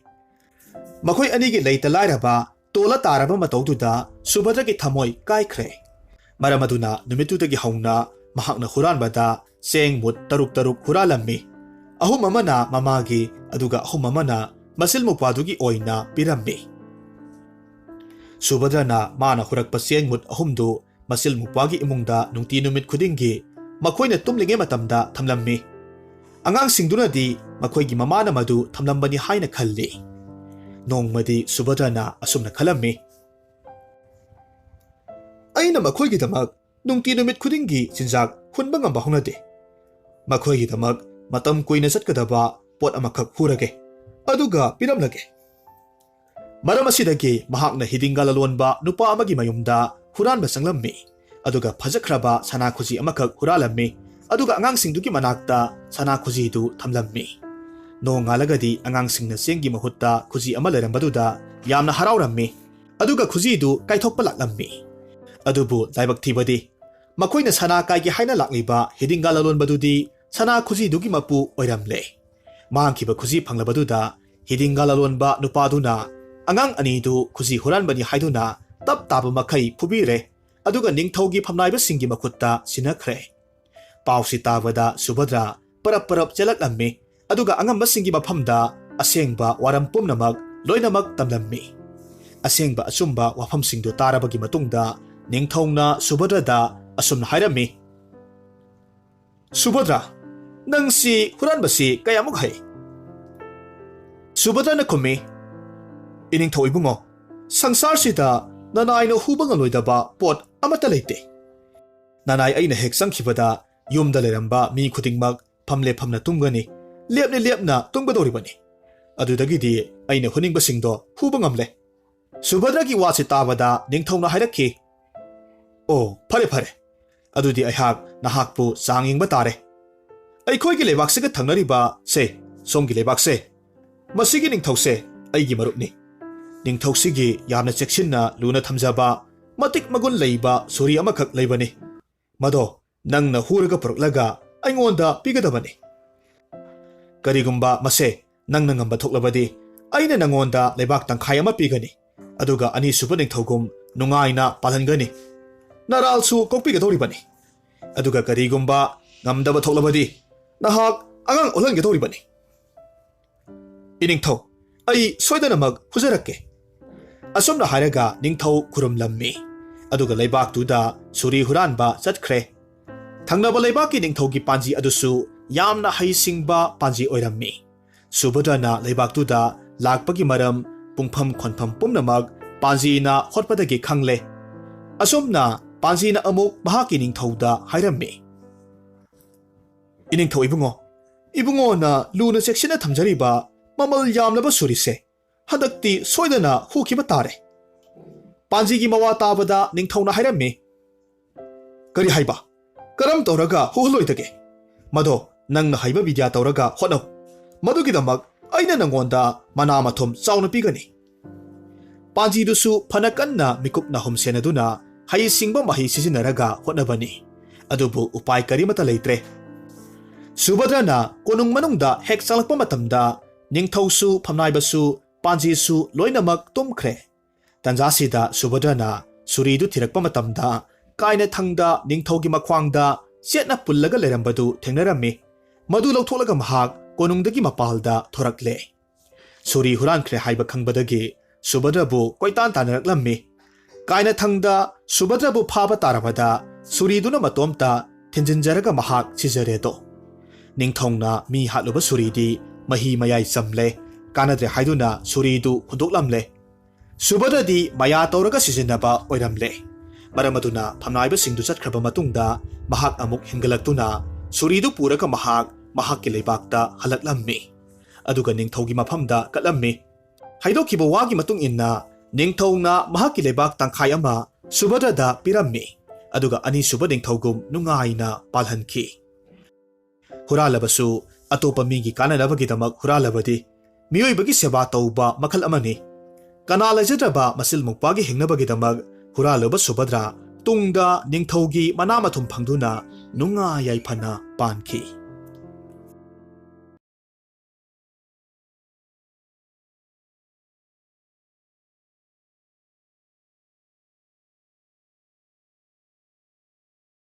ꯃꯈꯣꯏ ꯑꯅꯤꯒꯤ ꯂꯩꯇ ꯂꯥꯏꯔꯕ ꯇꯣꯜꯂ ꯇꯥꯔꯕ ꯃꯇꯧꯗꯨꯗ ꯁꯨꯚꯗ꯭ꯔꯒꯤ ꯊꯃꯣꯏ ꯀꯥꯏꯈ꯭ꯔꯦ꯫ ꯃꯔꯝ ꯑꯗꯨꯅ ꯅꯨꯃꯤꯠꯇꯨꯗꯒꯤ ꯍꯧꯅ ꯃꯍꯥꯛꯅ ꯍꯨꯔꯥꯟꯕꯗ ꯆꯦꯡ ꯃꯨꯠ ꯇꯔꯨꯛ ꯇꯔꯨꯛ ꯍꯨꯔꯥꯜꯂꯝꯃꯤ꯫ ꯑꯍꯨꯝ ꯑꯃꯅ ꯃꯃꯥꯒꯤ, ꯑꯗꯨꯒ ꯑꯍꯨꯝ ꯑꯃꯅ ꯃꯆꯤꯜ ꯃꯧꯄ꯭ꯋꯥꯗꯨꯒꯤ ꯑꯣꯏꯅ ꯄꯤꯔꯝꯃꯤ꯫ ꯁꯨꯚꯗ꯭ꯔꯅ ꯃꯥꯅ ꯍꯨꯔꯛꯄ ꯆꯦꯡ ꯃꯨꯠ ꯑꯍꯨꯝꯗꯨ ꯃꯆꯤꯜ ꯃꯧꯄ꯭ꯋꯥꯒꯤ ꯏꯃꯨꯡꯗ ꯅꯨꯡꯇꯤ ꯅꯨꯃꯤꯠ ꯈꯨꯗꯤꯡꯒꯤ ꯃꯈꯣꯏꯅ ꯇꯨꯝꯂꯤꯉꯩ ꯃꯇꯝꯗ ꯊꯝꯂꯝꯃꯤ꯫ ꯑꯉꯥꯡꯁꯤꯡꯗꯨꯅꯗꯤ ꯃꯈꯣꯏꯒꯤ ꯃꯃꯥꯅ ꯃꯗꯨ ꯊꯝꯂꯝꯕꯅꯤ ꯍꯥꯏꯅ ꯈꯜꯂꯤ꯫ ꯅꯣꯡꯃꯗꯤ ꯁꯨꯚꯗ꯭ꯔꯅ ꯑꯁꯨꯝꯅ ꯈꯜꯂꯝꯃꯤ, "ꯑꯩꯅ ꯃꯈꯣꯏꯒꯤꯗꯃꯛ ꯅꯨꯡꯇꯤ ꯅꯨꯃꯤꯠ ꯈꯨꯗꯤꯡꯒꯤ ꯆꯤꯟꯖꯥꯛ ꯍꯨꯟꯕ ꯉꯝꯕ ꯍꯧꯅꯗꯦ꯫ ꯃꯈꯣꯏꯒꯤꯗꯃꯛ ꯃꯇꯝ ꯀꯨꯏꯅ ꯆꯠꯀꯗꯕ ꯄꯣꯠ ꯑꯃꯈꯛ ꯍꯨꯔꯒꯦ, ꯑꯗꯨꯒ ꯄꯤꯔꯝꯂꯒꯦ꯫" ꯃꯔꯝ ꯑꯁꯤꯗꯒꯤ ꯃꯍꯥꯛꯅ ꯍꯤꯗꯤꯡꯒ ꯂꯂꯣꯟꯕ ꯅꯨꯄꯥ ꯑꯃꯒꯤ ꯃꯌꯨꯝꯗ ꯍꯨꯔꯥꯟꯕ ꯆꯪꯂꯝꯃꯤ, ꯑꯗꯨꯒ ꯐꯖꯈ꯭ꯔꯕ ꯁꯅꯥ ꯈꯨꯖꯤ ꯑꯃꯈꯛ ꯍꯨꯔꯥꯜꯂꯝꯃꯤ, ꯑꯗꯨꯒ ꯑꯉꯥꯡꯁꯤꯡꯗꯨꯒꯤ ꯃꯅꯥꯛꯇ ꯁꯅꯥ ꯈꯨꯖꯤꯗꯨ ꯊꯝꯂꯝꯃꯤ꯫ ꯅꯣꯡꯉꯥꯜꯂꯒꯗꯤ ꯑꯉꯥꯡꯁꯤꯡꯅ ꯆꯦꯡꯒꯤ ꯃꯍꯨꯠꯇ ꯈꯨꯖꯤ ꯑꯃ ꯂꯩꯔꯝꯕꯗꯨꯗ ꯌꯥꯝꯅ ꯍꯔꯥꯎꯔꯝꯃꯤ, ꯑꯗꯨꯒ ꯈꯨꯖꯤꯗꯨ ꯀꯥꯏꯊꯣꯛꯄ ꯂꯥꯛꯂꯝꯃꯤ꯫ ꯑꯗꯨꯕꯨ ꯂꯥꯏꯕꯛ ꯊꯤꯕꯗꯤ, ꯃꯈꯣꯏꯅ ꯁꯅꯥ ꯀꯥꯏꯒꯦ ꯍꯥꯏꯅ ꯂꯥꯛꯂꯤꯕ ꯍꯤꯗꯤꯡꯒ ꯂꯂꯣꯟꯕꯗꯨꯗꯤ ꯁꯅꯥ ꯈꯨꯖꯤꯗꯨꯒꯤ ꯃꯄꯨ ꯑꯣꯏꯔꯝꯂꯦ꯫ ꯃꯥꯡꯈꯤꯕ ꯈꯨꯖꯤ ꯐꯪꯂꯕꯗꯨꯗ ꯍꯤꯗꯤꯡꯒ ꯂꯂꯣꯟꯕ ꯅꯨꯄꯥꯗꯨꯅ ꯑꯉꯥꯡ ꯑꯅꯤꯗꯨ ꯈꯨꯖꯤ ꯍꯨꯔꯥꯟꯕꯅꯤ ꯍꯥꯏꯗꯨꯅ ꯇꯞ ꯇꯥꯕ ꯃꯈꯩ ꯐꯨꯕꯤꯔꯦ꯫ ꯑꯗꯨꯒ ꯅꯤꯡꯊꯧꯒꯤ ꯐꯝꯅꯥꯏꯕꯁꯤꯡꯒꯤ ꯃꯈꯨꯠꯇ ꯁꯤꯟꯅꯈ꯭ꯔꯦ꯫ ꯄꯥꯎꯁꯤ ꯇꯥꯕꯗ ꯁꯨꯚꯗ꯭ꯔꯥ ꯄꯔꯞ ꯄꯔꯞ ꯆꯦꯜꯂꯛꯂꯝꯃꯤ, ꯑꯗꯨꯒ ꯑꯉꯝꯕꯁꯤꯡꯒꯤ ꯃꯐꯝꯗ ꯑꯁꯦꯡꯕ ꯋꯥꯔꯝ ꯄꯨꯝꯅꯃꯛ ꯂꯣꯏꯅꯃꯛ ꯇꯝꯂꯝꯃꯤ꯫ ꯑꯁꯦꯡꯕ ꯑꯆꯨꯝꯕ ꯋꯥꯐꯝꯁꯤꯡꯗꯨ ꯇꯥꯔꯕꯒꯤ ꯃꯇꯨꯡꯗ ꯅꯤꯡꯊꯧꯅ ꯁꯨꯚꯗ꯭ꯔꯗ ꯑꯁꯨꯝꯅ ꯍꯥꯏꯔꯝꯃꯤ, "ꯁꯨꯚꯗ꯭ꯔꯥ, ꯅꯪꯁꯤ ꯍꯨꯔꯥꯟꯕꯁꯤ ꯀꯌꯥꯃꯨꯛ ꯍꯩ?" ꯁꯨꯚꯗ꯭ꯔꯥꯅ ꯈꯨꯝꯃꯤ, "ꯏꯅꯤꯡꯊꯧ ꯏꯕꯨꯡꯉꯣ, ꯁꯪꯁꯥꯔꯁꯤꯗ ꯅꯅꯥꯏꯅ ꯍꯨꯕ ꯉꯝꯂꯣꯏꯗꯕ ꯄꯣꯠ ꯑꯃꯠꯇ ꯂꯩꯇꯦ꯫ ꯅꯅꯥꯏ ꯑꯩꯅ ꯍꯦꯛ ꯆꯪꯈꯤꯕꯗ ꯌꯨꯝꯗ ꯂꯩꯔꯝꯕ ꯃꯤ ꯈꯨꯗꯤꯡꯃꯛ ꯐꯝꯂꯦ ꯐꯝꯅ ꯇꯨꯝꯒꯅꯤ, ꯂꯦꯞꯂꯦ ꯂꯦꯞꯅ ꯇꯨꯝꯒꯗꯧꯔꯤꯕꯅꯤ꯫ ꯑꯗꯨꯗꯒꯤꯗꯤ ꯑꯩꯅ ꯍꯨꯅꯤꯡꯕꯁꯤꯡꯗꯣ ꯍꯨꯕ ꯉꯝꯂꯦ꯫" ꯁꯨꯚꯗ꯭ꯔꯒꯤ ꯋꯥꯁꯤ ꯇꯥꯕꯗ ꯅꯤꯡꯊꯧꯅ ꯍꯥꯏꯔꯛꯈꯤ, "ꯑꯣ, ꯐꯔꯦ ꯐꯔꯦ, ꯑꯗꯨꯗꯤ ꯑꯩꯍꯥꯛ ꯅꯍꯥꯛꯄꯨ ꯆꯥꯡ ꯌꯦꯡꯕ ꯇꯥꯔꯦ꯫ ꯑꯩꯈꯣꯏꯒꯤ ꯂꯩꯕꯥꯛꯁꯤꯒ ꯊꯪꯅꯔꯤꯕ ꯁꯦ, ꯁꯣꯝꯒꯤ ꯂꯩꯕꯥꯛꯁꯦ, ꯃꯁꯤꯒꯤ ꯅꯤꯡꯊꯧꯁꯦ ꯑꯩꯒꯤ ꯃꯔꯨꯞꯅꯤ꯫ ꯅꯤꯡꯊꯧꯁꯤꯒꯤ ꯌꯥꯝꯅ ꯆꯦꯛꯁꯤꯟꯅ ꯂꯨꯅ ꯊꯝꯖꯕ ꯃꯇꯤꯛ ꯃꯒꯨꯟ ꯂꯩꯕ ꯁꯣꯔꯤ ꯑꯃꯈꯛ ꯂꯩꯕꯅꯤ꯫ ꯃꯗꯣ ꯅꯪꯅ ꯍꯨꯔꯒ ꯄꯨꯔꯛꯂꯒ ꯑꯩꯉꯣꯟꯗ ꯄꯤꯒꯗꯕꯅꯤ꯫ ꯀꯔꯤꯒꯨꯝꯕ ꯃꯁꯦ ꯅꯪꯅ ꯉꯝꯕ ꯊꯣꯛꯂꯕꯗꯤ, ꯑꯩꯅ ꯅꯪꯉꯣꯟꯗ ꯂꯩꯕꯥꯛ ꯇꯪꯈꯥꯏ ꯑꯃ ꯄꯤꯒꯅꯤ, ꯑꯗꯨꯒ ꯑꯅꯤꯁꯨꯕ ꯅꯤꯡꯊꯧꯒꯨꯝ ꯅꯨꯡꯉꯥꯏꯅ ꯄꯥꯜꯍꯟꯒꯅꯤ꯫ ꯅꯔꯥꯜꯁꯨ ꯀꯣꯛꯄꯤꯒꯗꯧꯔꯤꯕꯅꯤ꯫ ꯑꯗꯨꯒ ꯀꯔꯤꯒꯨꯝꯕ ꯉꯝꯗꯕ ꯊꯣꯛꯂꯕꯗꯤ, ꯅꯍꯥꯛ ꯑꯉꯥꯡ ꯑꯣꯜꯍꯟꯒꯗꯧꯔꯤꯕꯅꯤ꯫ ꯏꯅꯤꯡꯊꯧ, ꯑꯩ ꯁꯣꯏꯗꯅꯃꯛ ꯍꯨꯖꯔꯛꯀꯦ꯫" ꯑꯁꯨꯝꯅ ꯍꯥꯏꯔꯒ ꯅꯤꯡꯊꯧ ꯈꯨꯔꯨꯝꯂꯝꯃꯤ꯫ ꯑꯗꯨꯒ ꯂꯩꯕꯥꯛꯇꯨꯗ ꯁꯨꯔꯤ ꯍꯨꯔꯥꯟꯕ ꯆꯠꯈ꯭ꯔꯦ꯫ ꯊꯪꯅꯕ ꯂꯩꯕꯥꯛꯀꯤ ꯅꯤꯡꯊꯧꯒꯤ ꯄꯥꯟꯖꯤ ꯑꯗꯨꯁꯨ ꯌꯥꯝꯅ ꯍꯩꯁꯤꯡꯕ ꯄꯥꯟꯖꯤ ꯑꯣꯏꯔꯝꯃꯤ꯫ ꯁꯨꯚꯗ꯭ꯔꯅ ꯂꯩꯕꯥꯛꯇꯨꯗ ꯂꯥꯛꯄꯒꯤ ꯃꯔꯝ, ꯄꯨꯡꯐꯝ ꯈꯣꯟꯐꯝ ꯄꯨꯝꯅꯃꯛ ꯄꯥꯟꯖꯤꯅ ꯍꯣꯠꯄꯗꯒꯤ ꯈꯪꯂꯦ꯫ ꯑꯁꯨꯝꯅ ꯄꯥꯟꯖꯤꯅ ꯑꯃꯨꯛ ꯃꯍꯥꯛꯀꯤ ꯅꯤꯡꯊꯧꯗ ꯍꯥꯏꯔꯝꯃꯤ, "ꯏꯅꯤꯡꯊꯧ ꯏꯕꯨꯡꯉꯣ, ꯏꯕꯨꯡꯉꯣꯅ ꯂꯨꯅ ꯆꯦꯛꯁꯤꯟꯅ ꯊꯝꯖꯔꯤꯕ ꯃꯃꯜ ꯌꯥꯝꯂꯕ ꯁꯨꯔꯤꯁꯦ ꯍꯟꯗꯛꯇꯤ ꯁꯣꯏꯗꯅ ꯍꯨꯈꯤꯕ ꯇꯥꯔꯦ꯫" ꯄꯥꯟꯖꯤꯒꯤ ꯃꯋꯥ ꯇꯥꯕꯗ ꯅꯤꯡꯊꯧꯅ ꯍꯥꯏꯔꯝꯃꯤ, "ꯀꯔꯤ ꯍꯥꯏꯕ? ꯀꯔꯝ ꯇꯧꯔꯒ ꯍꯨꯍꯜꯂꯣꯏꯗꯒꯦ? ꯃꯗꯣ ꯅꯪꯅ ꯍꯩꯕ ꯕꯤꯗ꯭ꯌꯥ ꯇꯧꯔꯒ ꯍꯣꯠꯅꯧ꯫ ꯃꯗꯨꯒꯤꯗꯃꯛ ꯑꯩꯅ ꯅꯪꯉꯣꯟꯗ ꯃꯅꯥ ꯃꯊꯨꯝ ꯆꯥꯎꯅ ꯄꯤꯒꯅꯤ꯫" ꯄꯥꯟꯖꯤꯗꯨꯁꯨ ꯐꯅ ꯀꯟꯅ ꯃꯤꯀꯨꯞ ꯅꯥꯍꯨꯝ ꯁꯦꯟꯅꯗꯨꯅ ꯍꯩꯁꯤꯡꯕ ꯃꯍꯩ ꯁꯤꯖꯤꯟꯅꯔꯒ ꯍꯣꯠꯅꯕꯅꯤ꯫ ꯑꯗꯨꯕꯨ ꯎꯄꯥꯏ ꯀꯔꯤꯃꯠꯇ ꯂꯩꯇ꯭ꯔꯦ꯫ ꯁꯨꯚꯗ꯭ꯔꯅ ꯀꯣꯅꯨꯡ ꯃꯅꯨꯡꯗ ꯍꯦꯛ ꯆꯪꯂꯛꯄ ꯃꯇꯝꯗ ꯅꯤꯡꯊꯧꯁꯨ, ꯐꯝꯅꯥꯏꯕꯁꯨ, ꯄꯥꯟꯖꯤꯁꯨ ꯂꯣꯏꯅꯃꯛ ꯇꯨꯝꯈ꯭ꯔꯦ꯫ ꯇꯟꯖꯥꯁꯤꯗ ꯁꯨꯚꯗ꯭ꯔꯅ ꯁꯨꯔꯤꯗꯨ ꯊꯤꯔꯛꯄ ꯃꯇꯝꯗ ꯀꯥꯏꯅꯊꯪꯗ ꯅꯤꯡꯊꯧꯒꯤ ꯃꯈ꯭ꯋꯥꯡꯗ ꯆꯦꯠꯅ ꯄꯨꯜꯂꯒ ꯂꯩꯔꯝꯕꯗꯨ ꯊꯦꯡꯅꯔꯝꯃꯤ꯫ ꯃꯗꯨ ꯂꯧꯊꯣꯛꯂꯒ ꯃꯍꯥꯛ ꯀꯣꯅꯨꯡꯗꯒꯤ ꯃꯄꯥꯜꯗ ꯊꯣꯔꯛꯂꯦ꯫ ꯁꯨꯔꯤ ꯍꯨꯔꯥꯟꯈ꯭ꯔꯦ ꯍꯥꯏꯕ ꯈꯪꯕꯗꯒꯤ ꯁꯨꯚꯗ꯭ꯔꯕꯨ ꯀꯣꯏꯇꯥꯟ ꯇꯥꯟꯅꯔꯛꯂꯝꯃꯤ꯫ ꯀꯥꯏꯅꯊꯪꯗ ꯁꯨꯚꯗ꯭ꯔꯕꯨ ꯐꯥꯕ ꯇꯥꯔꯕꯗ ꯁꯨꯔꯤꯗꯨꯅ ꯃꯇꯣꯝꯇ ꯊꯤꯟꯖꯤꯟꯖꯔꯒ ꯃꯍꯥꯛ ꯁꯤꯖꯔꯦꯗꯣ꯫ ꯅꯤꯡꯊꯧꯅ ꯃꯤ ꯍꯥꯠꯂꯨꯕ ꯁꯨꯔꯤꯗꯤ ꯃꯍꯤ ꯃꯌꯥꯏ ꯆꯝꯂꯦ, ꯀꯥꯟꯅꯗ꯭ꯔꯦ ꯍꯥꯏꯗꯨꯅ ꯁꯨꯔꯤꯗꯨ ꯍꯨꯟꯗꯣꯛꯂꯝꯂꯦ꯫ ꯁꯨꯚꯗ꯭ꯔꯗꯤ ꯃꯌꯥ ꯇꯧꯔꯒ ꯁꯤꯖꯤꯟꯅꯕ ꯑꯣꯏꯔꯝꯂꯦ꯫ ꯃꯔꯝ ꯑꯗꯨꯅ ꯐꯝꯅꯥꯏꯕꯁꯤꯡꯗꯨ ꯆꯠꯈ꯭ꯔꯕ ꯃꯇꯨꯡꯗ ꯃꯍꯥꯛ ꯑꯃꯨꯛ ꯍꯤꯡꯒꯠꯂꯛꯇꯨꯅ ꯁꯨꯔꯤꯗꯨ ꯄꯨꯔꯒ ꯃꯍꯥꯛ ꯃꯍꯥꯛꯀꯤ ꯂꯩꯕꯥꯛꯇ ꯍꯜꯂꯛꯂꯝꯃꯤ꯫ ꯑꯗꯨꯒ ꯅꯤꯡꯊꯧꯒꯤ ꯃꯐꯝꯗ ꯀꯠꯂꯝꯃꯤ꯫ ꯍꯥꯏꯗꯣꯛꯈꯤꯕ ꯋꯥꯒꯤ ꯃꯇꯨꯡ ꯏꯟꯅ ꯅꯤꯡꯊꯧꯅ ꯃꯍꯥꯛꯀꯤ ꯂꯩꯕꯥꯛ ꯇꯪꯈꯥꯏ ꯑꯃ ꯁꯨꯚꯗ꯭ꯔꯗ ꯄꯤꯔꯝꯃꯤ, ꯑꯗꯨꯒ ꯑꯅꯤꯁꯨꯕ ꯅꯤꯡꯊꯧꯒꯨꯝ ꯅꯨꯡꯉꯥꯏꯅ ꯄꯥꯜꯍꯟꯈꯤ꯫ ꯍꯨꯔꯥꯜꯂꯕꯁꯨ ꯑꯇꯣꯞꯄ ꯃꯤꯒꯤ ꯀꯥꯟꯅꯅꯕꯒꯤꯗꯃꯛ ꯍꯨꯔꯥꯜꯂꯕꯗꯤ ꯃꯤꯑꯣꯏꯕꯒꯤ ꯁꯦꯕꯥ ꯇꯧꯕ ꯃꯈꯜ ꯑꯃꯅꯤ꯫ ꯀꯅꯥ ꯂꯩꯖꯗ꯭ꯔꯕ ꯃꯆꯤꯜ ꯃꯧꯄ꯭ꯋꯥꯒꯤ ꯍꯤꯡꯅꯕꯒꯤꯗꯃꯛ ꯍꯨꯔꯥꯜꯂꯨꯕ ꯁꯨꯚꯗ꯭ꯔ ꯇꯨꯡꯗ ꯅꯤꯡꯊꯧꯒꯤ ꯃꯅꯥ ꯃꯊꯨꯝ ꯐꯪꯗꯨꯅ ꯅꯨꯡꯉꯥꯏ ꯌꯥꯏꯐꯅ ꯄꯥꯟꯈꯤ꯫